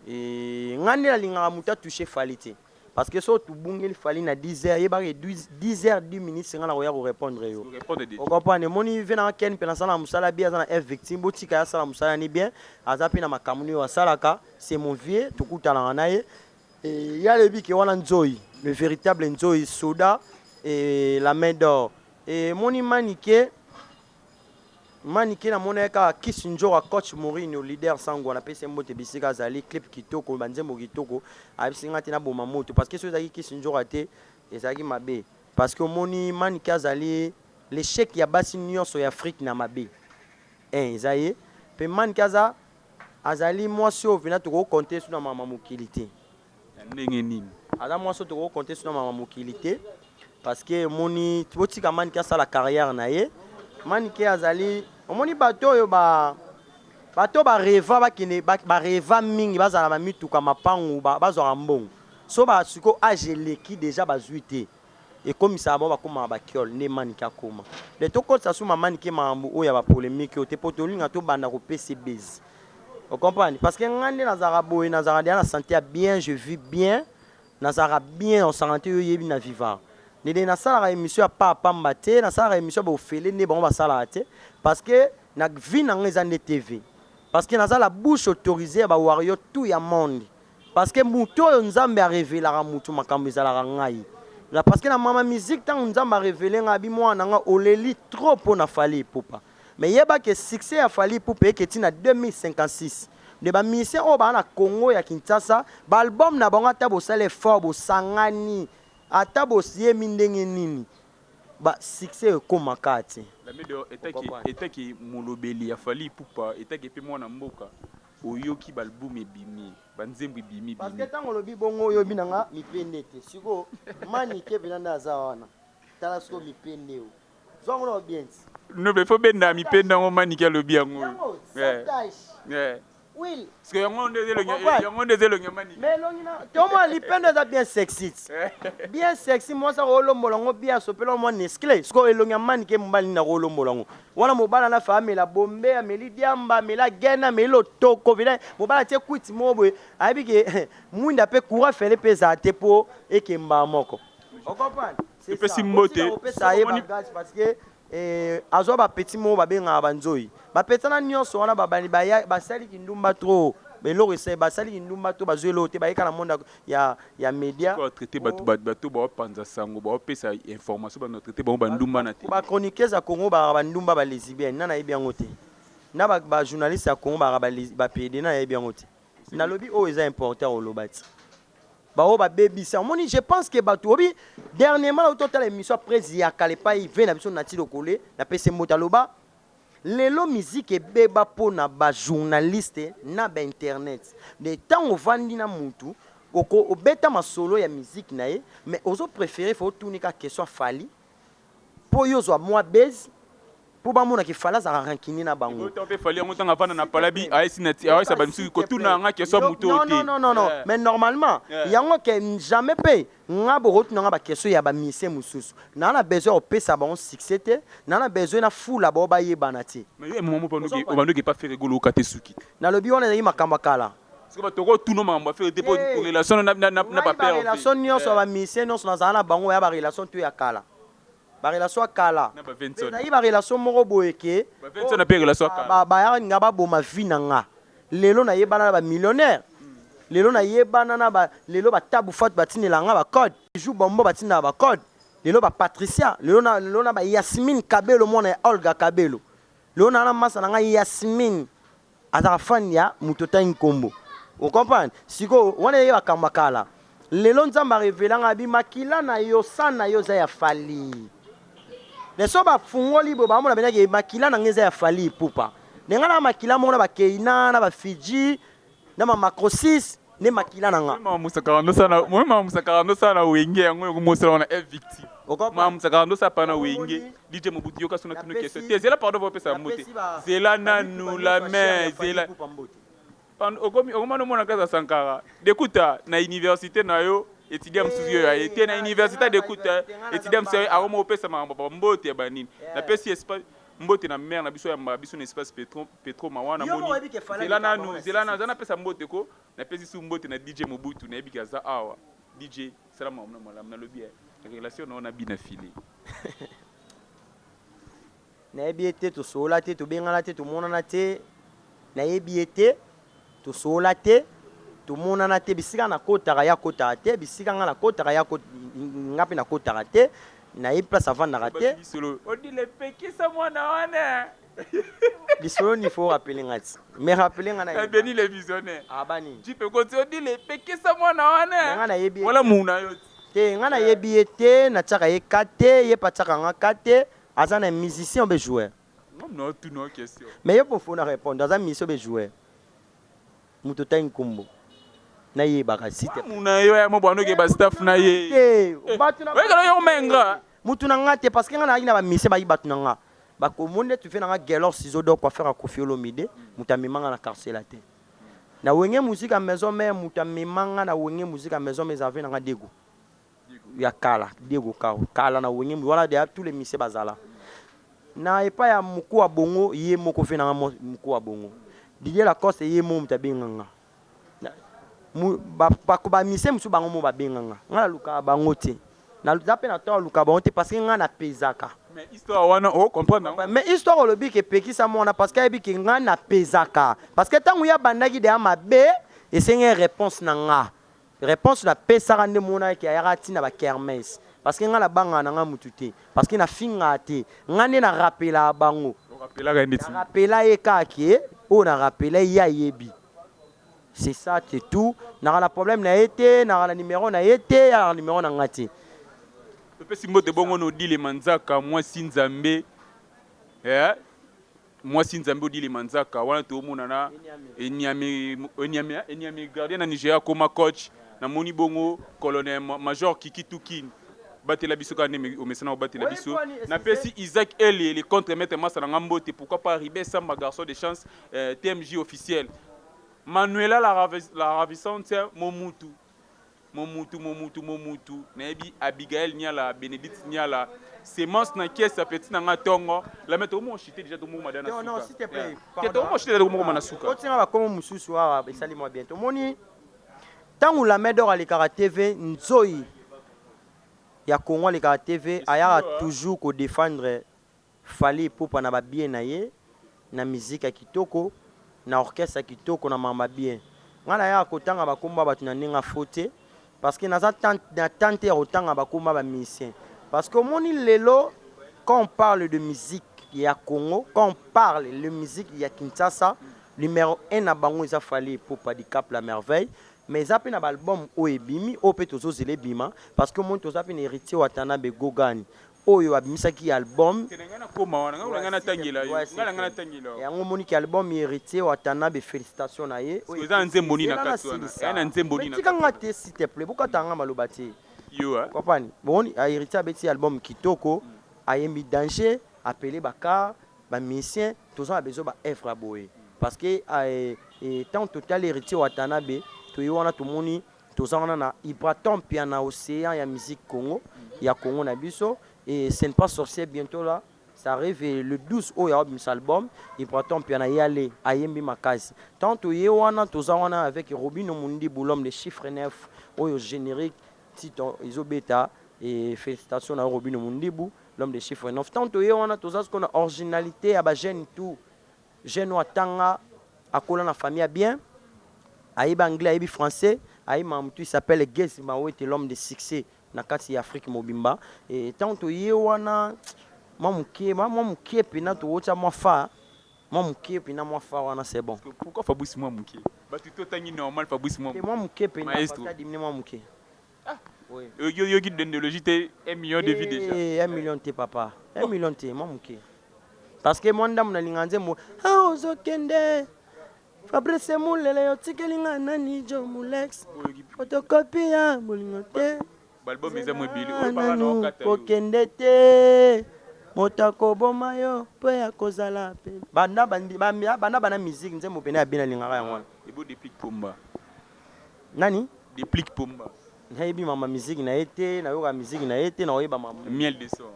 E nga nde nalingaka moto atouche Fally te parce que so tobungeli Fally na 10 heures, yebaka 10 heures 10 minutes nga na koya korépondre yo. Répondre de Ocomprendre? Emoni vie na nga Ken mpe nasala mosala bien, aza na F victime, botika ye asala mosala ni bien, aza mpe na makambo nini oyo asalaka. C'est mon vieux, tokutanaka na ye. E ye alobi ke wana nzoi, le véritable nzoi soda et la main d'or. E moni Manike, Manike namona ye kaka Kisi Nzora, coach Mourinho, leader sango, napesi ye mbote bisika azali. Clip kitoko, banzembo kitoko, ayebisi nga te naboma moto parce que soki ezalaki Kisi Nzora te, ezalaki mabe parce que omoni Manike azali l'échec ya basi nyonso ya Afrique na mabe. Un eza ye mpe Manike aza azali mwasi oyo mpena tokokonte so na mama mokili te. Na ndenge nini? Aza mwasi oyo tokokonte so na mama mokili te parce que omoni, botika Manike asala carrière na ye. Manike azali, omoni bato oyo ba bato bareva bakende bareva mingi, bazala bamituka mapangu, bazwaka mbongo so basiko age eleki déjà bazwi te, ekomisaka bango bakomaka bakiole. Nde Manike akoma le tokotisa su mamanike makambo oyo ya bapolémique oyo te mpo tolinga tobanda kopesa base. Ocomprendre? Parce que ngai nde nazalaka boye, nazalaka deja na santé ya bien, je vis bien, nazalaka bien en santé. Oyo oyebi na vivant ndende nasalaka émission ya pa pamba te, nasalaka émission ya baofele nde bango basalaka te parce que na vie na ngai eza nde TV, parce que naza la bouche autorisée ya bawarrior tout ya monde, parce que motu oyo Nzambe arevelaka motu makambo ezalaka ngai na, parce que na mama musique, ntango Nzambe arevele ngai, abi mwana na nga oleli trop mpo na Fally Ipupa, mais yeba ke succès ya Fally Ipupa eketi na 2056 nde bamusicien oyo baa na Congo ya Kinshasa, baalbum na bango, ata bosala effort, bosangani, ata bosiyemi ndenge nini, ba succès ekomaka te. Lamedo etaki molobeli ya Fally Ipupa, etaki mpe mwana mboka, oyoki baalbum ebimi, banzembo ebimi. Parce que ntango olobi bongo, oyobi na nga mipende te. Sikoyo Manike mpena nde aza wana, tala sikoyo mipende oyo zwango na bien ti. No, il faut benda mipende yango. Manike alobi yango. Yango sans tache will. Parce que yango nde elongi, yango nde eza elongi ya Manike. Mais elongi na tomona lipendo eza bien sexy, bien sexy. Mwasi akolombola yango bien, asopela mwa Nestlé. Sikoyo elongi ya Manike, mobali nini akolombola yango wana? Mobali ana fa amela bombe, ameli diamba, amela gene, ameli lotoko vila, mobali atie kwiti moko boye, ayebi ke mwinda mpe courant fele mpe ezala te mpo ekemba moko. Ocomprendre? Epesi mbote. Opesa ye bagage parce que azwa bapeti moko babengaka banzoi, bapetana nyonso wana babani basali kindumba trop, eloko esa basali kindumba to bazwi eloko te, bayeka na monde ya média. Traité bato, bato baopanza sango, baopesa information, bano traité bango bandumba na te. Bachroniqueuse ya Congo bakaka bandumba, balesbienne, na nayebi yango te, na bajournaliste ya Congo bakaka bapd, na nayebi yango te. Nalobi oyo eza important koloba ti baoyo babebisa. Omoni, je pense que bato obi dernièrement nauti otala émission ya Prese ya kala epai ve na biso Nati Lokole, napesi mbote, aloba Lelo musique ebeba pona ba journaliste na ba internet de tango ovandi na mutu oko obeta masolo ya musique na ye mais ozo prefere faut otuni kaka question ya Fally po yo ozwa mua buzz po bamona ke Fally azalaka rancunier na bango. Tango pe Fally yango tango avanda na Palabi ayesi na ayesa ba misusu kotuna nga question ya mutu oyo te. Non non non non mais normalement yango ke jamais pe Nga bokotuna nga ba question ya ba musiciens mususu. Naza na besoin ya kopesa bango succès te, naza na besoin na fula bango bayebana te. Mais yo moment moko obanda oke epa Ferre Gola okate suki te. Nalobi wana ezalaki makambo ya kala. Sikoyo batu toko tuna makambo ya Ferre te po relation na na ba Ngai ba relation nionso ya ba musiciens nionso nazala na bango ya ba relation tout ya kala. Ba relation ya kala. Na ba Venson. Ezalaki ba relation moko boye ke Ba Venson pe relation ya kala. Ba linga ba boma vie na nga. Lelo na yebana na ba millionnaire. Lelo na yebana na ba lelo ba Tabu Fatu ba tindela nga ba code. Bijou Bombo ba tindela ba code. Lelo ba Patricia, lelo na lelo na ba Yasmine Kabelo mwana ya Olga Kabelo. Lelo na na masa na nga Yasmine azalaka fan ya moto otangi nkombo. O comprendre? Sikoyo wana ezalaki makambo ya kala. Lelo Nzambe a revela nga abi makila na yo sang na yo eza ya Fally. Mais soki ba fungoli boye ba mona penza ke makila na nga eza ya Fally Ipupa. Mais nga na makila moko na ba Keyna na ba Fidji na ba Macrosis nde makila na nga. Mama Musakara ndo sala na mama Musakara ndo sala na wenge yango yoko mosala wana est victime. Mama Musakara ndo sala pa na wenge. DJ Mobutu yoka sona tunu question. Te zela pardon va pesa mbote. Zela nanu la main zela. Okomi okoma no mona classe ya Sankara. Dekuta na université na yo étudiant mosusu yo aye te na université dekuta étudiant mosusu aye akoma opesa makambo ba mbote ya banini. Napesi espace mbote na mère na biso ya biso na espace Petro Petro Mawa na moni. Zela nanu zela nanu zela napesa mbote ko napesi su mbote na DJ Mobutu nayebi ke aza awa. DJ sala makambo na malamu nalobi relation na yo na bina filet. Nayebi ye te, tosolola te, tobengana te, tomonana te. Nayebi ye te, tosolola te, tomonana te. Bisika nakotaka ye akotaka te, bisika nga nakotaka ye nga mpe nakotaka te. Nayebi place avandaka te. Lisolo Odile pekisa mwana wana. Lisolo nini faut rappeler nga ti. Mais rappeler nga na. Beni le visionnaire. Ah bani. Jipe koti Odile pekisa mwana wana. Nga nayebi. Wala muna yo. Te nga nayebi ye te, natiaka ye ka te, ye pe atiaka nga ka te. Aza na musicien ou be joueur? Non tuna question. Mais yo po faut na répondre, aza musicien ou be joueur? Moto otangi kombo. Nayebaka s'il te plaît. Muna yo ya mo bwano ke ba staff na ye. Te, bato na Oyekala yo menga. Mutu na nga te parce que nga nazalaki na ba musiciens bayaki bato na nga. Bakomoni nde tufe na nga Guelor Ciseaux d'or coiffeur ya Koffi Olomide, moto amema nga na quartier latin. Na Wenge Musica Maison Mère moto amema nga na Wenge Musica Maison Mère eza vieux na nga Diego. Ya kala Diego Cao kala na Wenge wana dejà tous les musiciens bazala. Na epai ya Mukuwa Bongo ye moko vieux na nga Mukuwa Bongo. Didier Lacoste ye moko moto abenga nga. Ba musiciens mosusu bango moko babenga nga. Nga nalukaka bango te. Naza pe na temps ya koluka bango te parce que nga na pesaka. Mais histoire wana o comprendre yango? Mais histoire olobi ke pekisa mwana parce que ayebi ke nga na pesaka. Parce que tango ye abandaki dejà mabe esengaki reponse na nga. Reponse na pesaka nde omonaki ke ayaka ti na ba kermesse. Parce que nga na bangaka na nga mutu te. Parce que na fingaka te. Nga nde na rappelaka bango. O rappelaka ye ndeti nini? Na rappela ye kaka ke oyo na rappela ye ye ayebi. C'est ça c'est tout. Naka na problème na ye te, naka na numero na ye te, ye alaka na numero na nga te. Topesi mbote bongo na Odile Manzaka mwasi Nzambe eh mwasi Nzambe Odile Manzaka wana toomona na Enyame Enyame Enyame gardien na Nigeria akoma coach namoni bongo colonel major Kiki Tukin batela biso kaka nde omesana kobatela biso napesi Isaac Elie le contre maître masa na nga mbote pourquoi pas Ribet Samba garçon de chance eh, TMJ officiel Manuela la, ravis, la ravissante Momutu Momutu Momutu Momutu nayebi Abigail Niala Benedict Niala semence na kiesa petit na nga tongo la mais tokomo chiter déjà tokomo madana suka. Non, s'il te plaît. Te tokomo chiter tokomo na suka. Otinga ba komo mususu awa esali mwa bien. Tomoni tango la main d'or alekaka TV nzoyi ya Congo alekaka TV ayaka toujours ko défendre Fally Ipupa na ba bien na ye, na musique ya kitoko, na orchestre ya kitoko na makambo ya bien. Nga nayaka kotanga ba kombo ya batu na ndenge ya faux te parce que naza na temps te ya kotanga ba kombo ya ba musiciens parce que omoni lelo quand on parle de musique ya Congo, quand on parle le musique ya Kinshasa, numero un na bango eza Fally Ipupa Dicap la merveille mais eza pe na ba album oyo ebimi oyo pe tozozela ebima parce que omoni toza pe na Heritier Watanabe Gogani. Oyo abimisaki album. Te na ngai nakoma wana, ngai na ngai natangela yo, ngai na ngai natangela yo. Yango omoni ke album ya Heritier Watanabe, félicitation na ye. Sikoyo eza na nzembo nini na kati wana? Eza na nzembo nini na Tika kati nga wana? te, s'il te plaît, bokata nga maloba te. Yo ah. Comprendre? Bomoni Héritier abeti album kitoko, ayembi danger, appelé bakar, bamusicien, toza na besoin ba œuvre ya boye. Parce que tant total Héritier Watanabe, toye wana tomoni toza wana na Ibraton Piana, océan ya musique Congo, ya Congo na biso. Et ce n'est pas sorcier, bientôt là ça arrive le 12 oyo aobimisa album. Ibraton Piana ye ale ayembi makasi. Tant toye wana, toza wana avec Robino Mundibu, l'homme de chiffre 9, oyo générique tito ezobeta. Et félicitations na Robino Mundibu, l'homme de chiffre 9. Tant toye wana, toza sikoyo na originalité ya bajeune, tout jeune oyo atanga, akola na famille ya bien, ayebi anglais, ayebi français, ayebi mamutu, il s'appelle Gez Mawete, l'homme de succès na kati ya Afrique mobimba. Et tant toye wana, mwa moke, mwa moke mpena towotia mwa fa, mwa moke mpena, mwa fa wana, c'est bon. Pourquoi Fabrice mwa moke? Bato totangi normal, Fabrice mwa Te, mwa moke mpena. Maestro. Pascal Dimine, mwa moke. Oui. Yoki dendologie te, 1 million de vues déjà. Eh, 1 million te, papa, 1 million te, mwa moke, parce que mwa ndambo nalinga nzembo ah, ozokende Fabrice Mulele, otikeli nga nani, Jo Mulex, photocopie ya bolingo te. Baalbum eza mo ebele oyo baka na Nanu okata yo. Kokende te, moto akoboma yo mpo ya kozala pe banda banda bana musique, nzembo pene ya bien alingaka yango wana. Ebo Déplick Pomba. Nani? Déplick Pomba. Nayebi mama musique na ye te, nayoka musique na ye te, nakoyeba mama. Miel de son.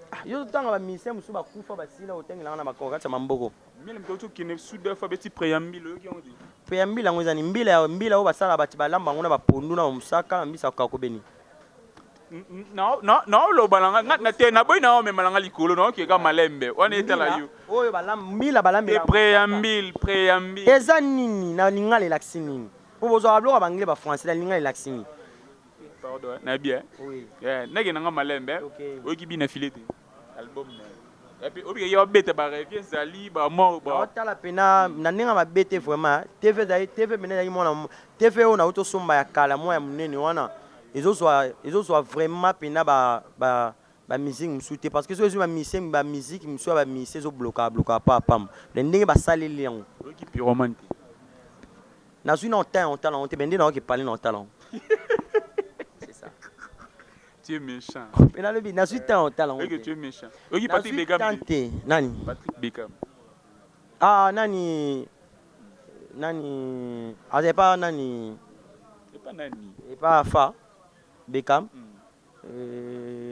Ah, yo totanga bamusicien mosusu bakufa, basila, otangelanga na bakoko kati ya mamboko. Miel moto auti okende sud afa beti préambile, oyoki yango te? Mpe ya mbila yango ezani mbila ya mbila oyo basala bato balamba yango na bapondu na bamosaka na mbisa kakobeni. Naoloba na nga na te, naboyi na omema na nga likolo, naokeka malembe wana etala yo. Oyo mbila te. Balambela. Préambile, préambile. Eza nini na lingala? Elakisi nini? Po bozwaka biloko ya baanglais, bafrançais, na lingala elakisi nini? Pardon, nayebi eh. Oui. Ndenge na nga malembe. Ok. Oyoki bina file te, album na ye, epuis obika ye babeta barevie ezali bamort ba. Naotala mpena na ndenge ya mabe te, vraiment. TV ezali TV mpena, ezali mwana TV oyo nauti osomba ya kala, mwa ya monene wana, ezozwa vraiment mpena bamusique mosusu te, parce que soki ezwi bamusicien, bamusique mosusu ya bamusicien ezobloka bloka pa pamba na ndenge basaleli yango. Oyoki Pyromane te? Nazwi na otala, otala yango te, me nde nayoki epale na otala yango, c'est ça. Tu es méchant. Mpe nalobi nazwi temps otala yango. Oyoki, te. Tu es méchant. Oyoki Patrick Nazwi Beckham temps te? Te, nani? Patrick Beckham. Ah, nani nani azali pa nani? Epa nani? Epa fa Beckham.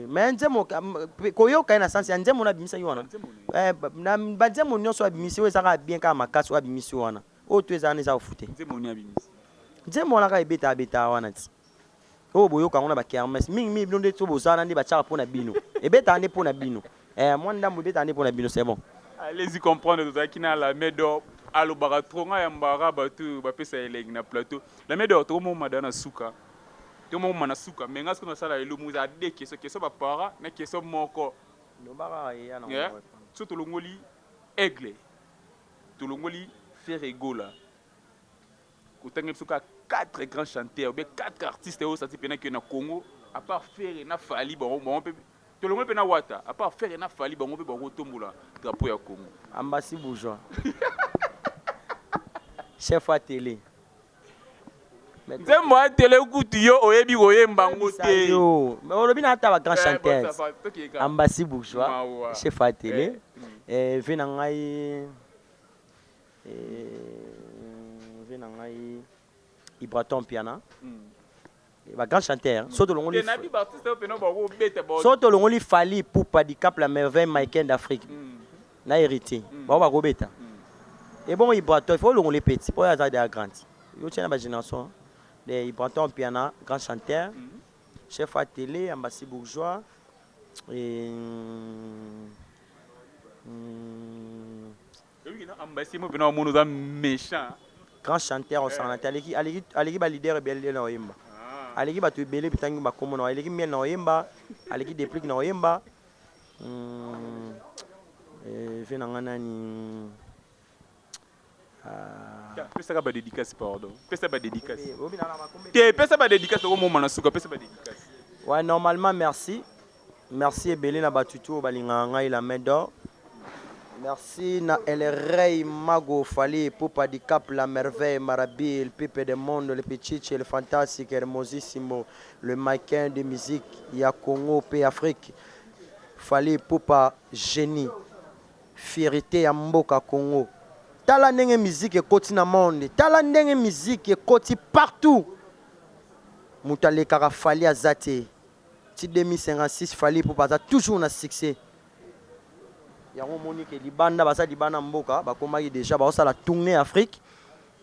Mais nzembo koyoka ye na sens ya nzembo na abimisaki wana. Nzembo na ye. Eh, na banzembo nyonso abimisi oyo ezaka bien kaka makasi, oyo abimisi wana, oyo to eza wana eza kofu te. Nzembo nini abimisi? Nzembo wana kaka ebeta abeta wana ti oyo boyoka yango na bakermesse mingimingi. Bino nde to bozala nde batiaka mpo na bino, ebetaka nde mpo na bino. Eh, mwa ndambo ebetaka nde mpo na bino, c'est bon. Allez-y comprendre, tozalaki na la main d'or, alobaka trop, ngai yambaka bato bapesa elengi na plateau. La main d'or, tokomomada na suka, tokomoma na suka, mais ngai soki nasala elomo eza deux question, question baparent na question moko. Lobaka eya na. Yeah. So tolongoli Aigle, tolongoli Ferre Gola, kotanga biso kaka quatre grands chanteurs ou bien quatre artistes oyo osati mpena ke na Congo, à part Ferre na Fally, bango bango mpe tolongoli mpe na Wata, à part Ferre na Fally, bango mpe bakotombola drapeau ya Congo. Ambasi Bourgeois, chef à télé. Nzembo ya tele kutu yo oyebi koyemba yango te. Yo, mais olobi na ata bagrand Eh, chanteur. bon, ça va, tokeka. Ambasi Bourgeois, Mawa. chef à télé. Eh, Eh, ve na ngai, ve na ngai Ibraton Piana, bagrand chanteur. So tolongoli Te, nayebi baartiste oyo mpena bakobeta so tolongoli Fally Ipupa, Dicap la Merveille, Michael d'Afrique na Héritier, bango bakobeta. Ebongo Ibraton, il faut olongola petit mpo oyo aza deya grand, yo tia na bagénération de Ibraton Piana, grand chanteur, chef à télé, Ambasi Bourgeois et, Oyebi na Ambasi mo mpena omona oza méchant. Grand chanteur osangana te, aleki aleki aleki baleader ebele na oyemba, aleki bato ebele bitangi bakombo na, aleki Miel na oyemba, aleki Déplick na oyemba. Ve na nga nani? Ah. Pesaka badédicace, pardon, pesa badédicace. Obi na bakombo. Te, pesa badédicace, okomoma na suka, pesa badédicace. Ouais, normalement, merci. Merci ebele na bato tout oyo balingaka ngai, la main d'or. Merci na El Rey Mago Fally Ipupa Dicap la merveille Marabi el pipe de monde le pichichi el fantastic hermosissimo le mannequin de musique ya Congo pe Afrique Fally Ipupa genie fierite ya mboka Congo tala ndenge musique ekoti na monde tala ndenge musique ekoti partout moto alekaka Fally aza te ti 2056 Fally Ipupa aza toujours na succès. Yango omoni ke libanda baza libanda mboka bakomaki dejà baosala tournée Afrique,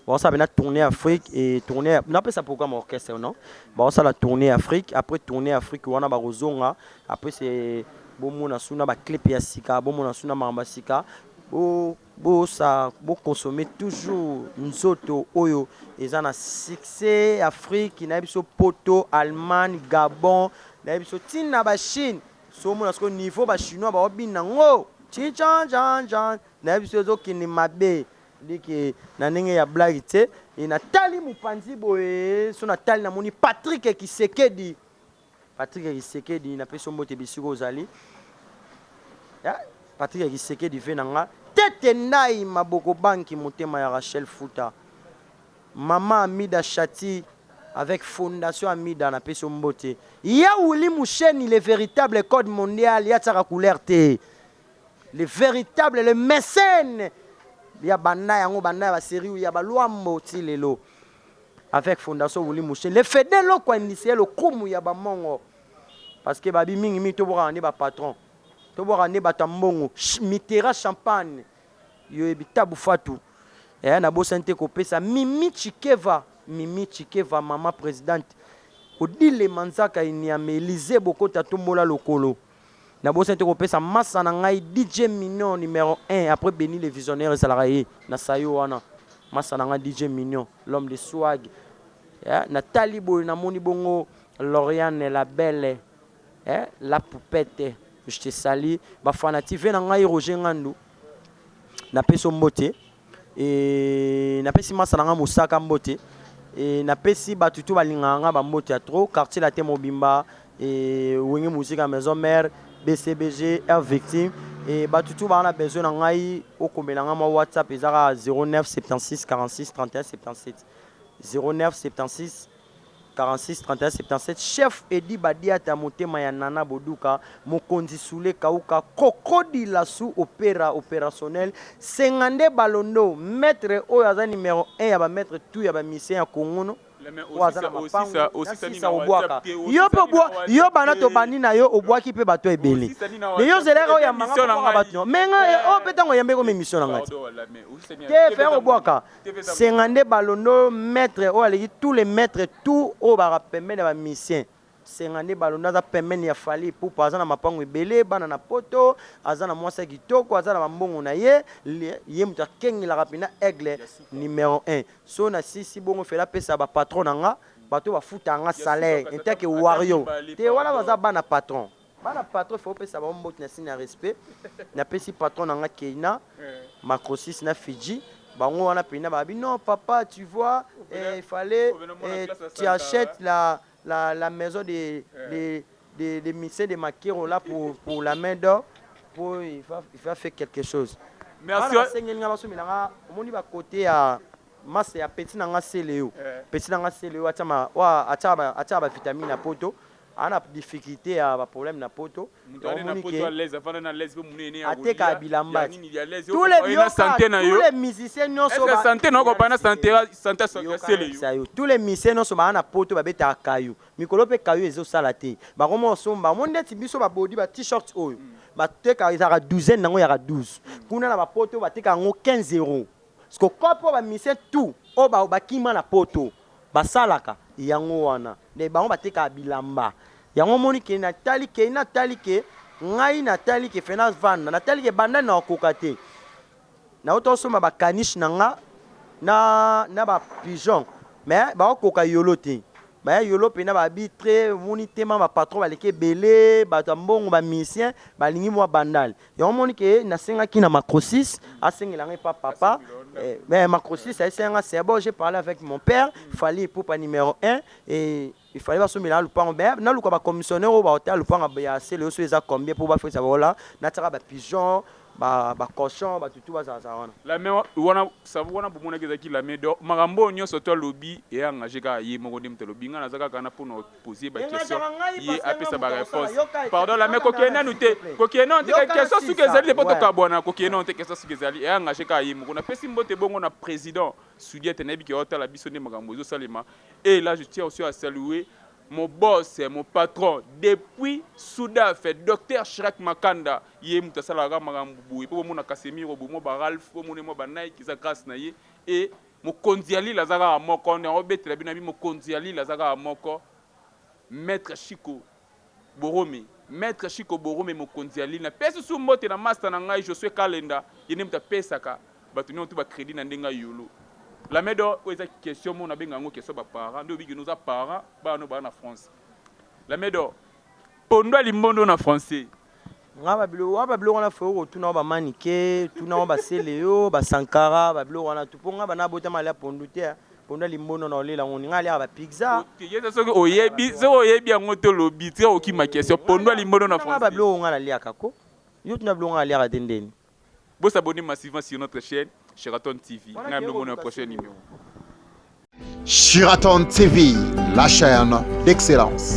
baosala pena tournée Afrique et tournée napesa programme orchestre non, baosala tournée Afrique, après tournée Afrique wana bakozonga, après c'est bomona suna ba clip ya sika, bomona suna makambo ya sika, bo bosa bo consommer toujours nzoto oyo eza na succès Afrique na biso poto, Allemagne, Gabon na biso tina ba Chine. So omona sikoyo niveau ba chinois bao bina ngo chinchanjanjan na biso ezo kende mabe like na ndenge ya blague te e na tali mupanzi boye so na tali na moni Patrick Kisekedi Patrick Kisekedi na pesi mbote bisika ozali ya Patrick Kisekedi ve na nga tete ndai maboko banki motema ya Rachel Futa Maman Amida Shaty avec fondation Amida na pesi yo mbote. Ya Willy Musheni le veritable code mondial ya tiaka couleur te. Le veritable le mécène ya banda yango banda ya ba serie ya ba Luambo ti lelo. Avec fondation Willy Musheni le fede loko industriel lokumu ya ba mongo. Parce que babi mingi mingi tobwakaka nde ba patron. Tobwakaka nde bato ya mbongo. Mitera champagne. Yo yebi tabu fatu eh na bosani te kopesa mimi tshikeva mimi tshikeva maman presidente odile manzaka eniame elise bokota tombola lokolo na bosani te kopesa masa na ngai DJ mignon numero 1 après Beni le visionnaire ezalaka ye na sayo wana masa na ngai DJ mignon l'homme de swag eh na tali boye na moni bongo Lauriane la belle eh la poupette je te salue ba fanatique vie na ngai Roger Ngandu napesi yo mbote e napesi masa na ngai mosaka mbote e napesi bato to balingaka ngai bambote ya trop quartier latin mobimba e wenge musique maison mère BCBG air victime e bato tu baa na besoin na ngai okomela ngai mwa WhatsApp eza kaka 09 76 46 31 77 09 76 46 31 77 chef Eddy Badiata motema ya Nana Boduka mokonzi Soule Kauka Kokodi Lasu opera operationnel Senga nde Balondo maitre oyo aza numero 1 ya ba maitre tout ya ba musiciens ya Congo no oyo aza na mapangu na sisa obwaka yo pe obwa yo bana tobandi na yo obwaki pe bato ebele mais yo ozelaka oyamba nga po obwaka bato mais nga oyo pe tango oyambi ekomi emission na nga te te fer obwaka Senga nde balondo maitre oyo aleki tous les maitres tout oyo baka pembeni ya ba musiciens senga nde balondo aza pembeni ya Fally Ipupa aza na mapangu ebele bana na poto aza na mwasi ya kitoko aza na ba mbongo na ye ye mutu akengelaka pena aigle numero 1 so na sisi bongo fela apesa ba patron na nga bato oyo bafutaka nga salaire en tant que warrior te wana baza bana patron Bana patron faut opesa bango mbote na signe ya respect. Napesi patron na nga Keina, Macrosis na Fidji. Bango wana pena babi non papa tu vois eh, il fallait eh, tu achètes la, la, la maison de, de, de, de musée de Makero là pour la main d'or pour il va faire quelque chose. Merci. Bana basengeli nga basomela nga omoni ba côté ya masa ya petit na nga Celeo. Petit na nga Celeo atia ma atia ba atia ba vitamine na poto. Aza na difficulte ya ba problème na poto. Moto ane na poto à l'aise, afanda na l'aise pe munene ya atekaka bilamba. Tous les na santé na yo. Tous les musiciens nyonso ba santé na ko bana santé santé sele yo. Tous les musiciens nyonso ba na poto ba betaka kayu. Mikolo pe kayu ezo sala te. Ba komo somba mo ndeti biso ba body ba t-shirt oyo. Ba teka ezaka douzaine nango yaka 12. Kuna na ba poto ba teka yango 15 euros. Parce que kopo ba musiciens tout oyo ba bakima na poto. Basalaka yango wana mais bango batekaka bilamba yango omoni ke natali ke natali ke ngai natali ke fe navanda natali ke banda nakokoka te nauta osomba ba caniche na nga na na ba pigeon mais bakokoka yolo te baya yolo mpena babi tre omoni tema ba patron baleki ebele bato ya mbongo ba musicien balingi mwa bandal yango omoni ke nasengaki na macrosis asengela ngai pa papa. Mais macrosis ayesenga, c'est bon, j'ai parlé avec mon père Fally Ipupa numéro 1 et il fallait basomela lupango. Mais naluka bacommissionnaire oyo baotala lupango ya sele oyo so eza combien mpo bafesa baola natiaka bapigeon, bacochon, batutu bazalazala wana. La main wana, savu wana bomonaki ezalaki la main d'or. Makambo oyo nyonso to alobi eya engagé kaka ye moko nde moto alobi. Ngai naza kaka na mpona pose baquestion, ye apesa baréponse. Pardon, la main, kokende nanu te, kokende nanu te. Question soki ezali te mpo tokabwana, kokende nanu te. Question soki ezali, eya engagé kaka ye moko. Napesi mbote bongo na président Sudiete, nayebi ke otala biso nde makambo ezosalema. Et là, je tiens aussi à saluer mon boss, mon patron depuis Soudaf, docteur Chirac Makanda. Ye moto asalaka makambo boye mpo bomona Casemiro, bomo baRalph, bomona mwa baNike, eza grâce na ye. E mokonzi ya lile aza kaka moko nde obetela bino abi. Mokonzi ya lile aza kaka moko, maître Chico Borome, maître Chico Borome, mokonzi ya lile. Napesi su mbote na master na ngai Josue Kalenda, ye nde moto apesaka bato nyonso to bacrédit na ndenge ya yolo. La main d'or oyo eza question mo nabenga yango question baparent nde obiki noza parent, bana no baa na France. La main d'or, pondo ya limbondo na français? Nga babiloko wana, babiloko wana foyo kotuna wa bamanike, tuna wa basele yo basankara, babiloko wana tu, mpo nga bana abotama alia pondu te. Pondu ya limbondo na olela ngo, nga aliaka bapizza. Soki oyebi, soki oyebi yango te, olobi tika okima question. Pondo ya limbondo na nga français? Babiloko nga naliaka ko, yo tuna biloko nga naliaka te ndeni. Vous s'abonner massivement sur notre chaîne Sheraton TV. Nga mona prochain numéro. Sheraton TV, la chaîne d'excellence.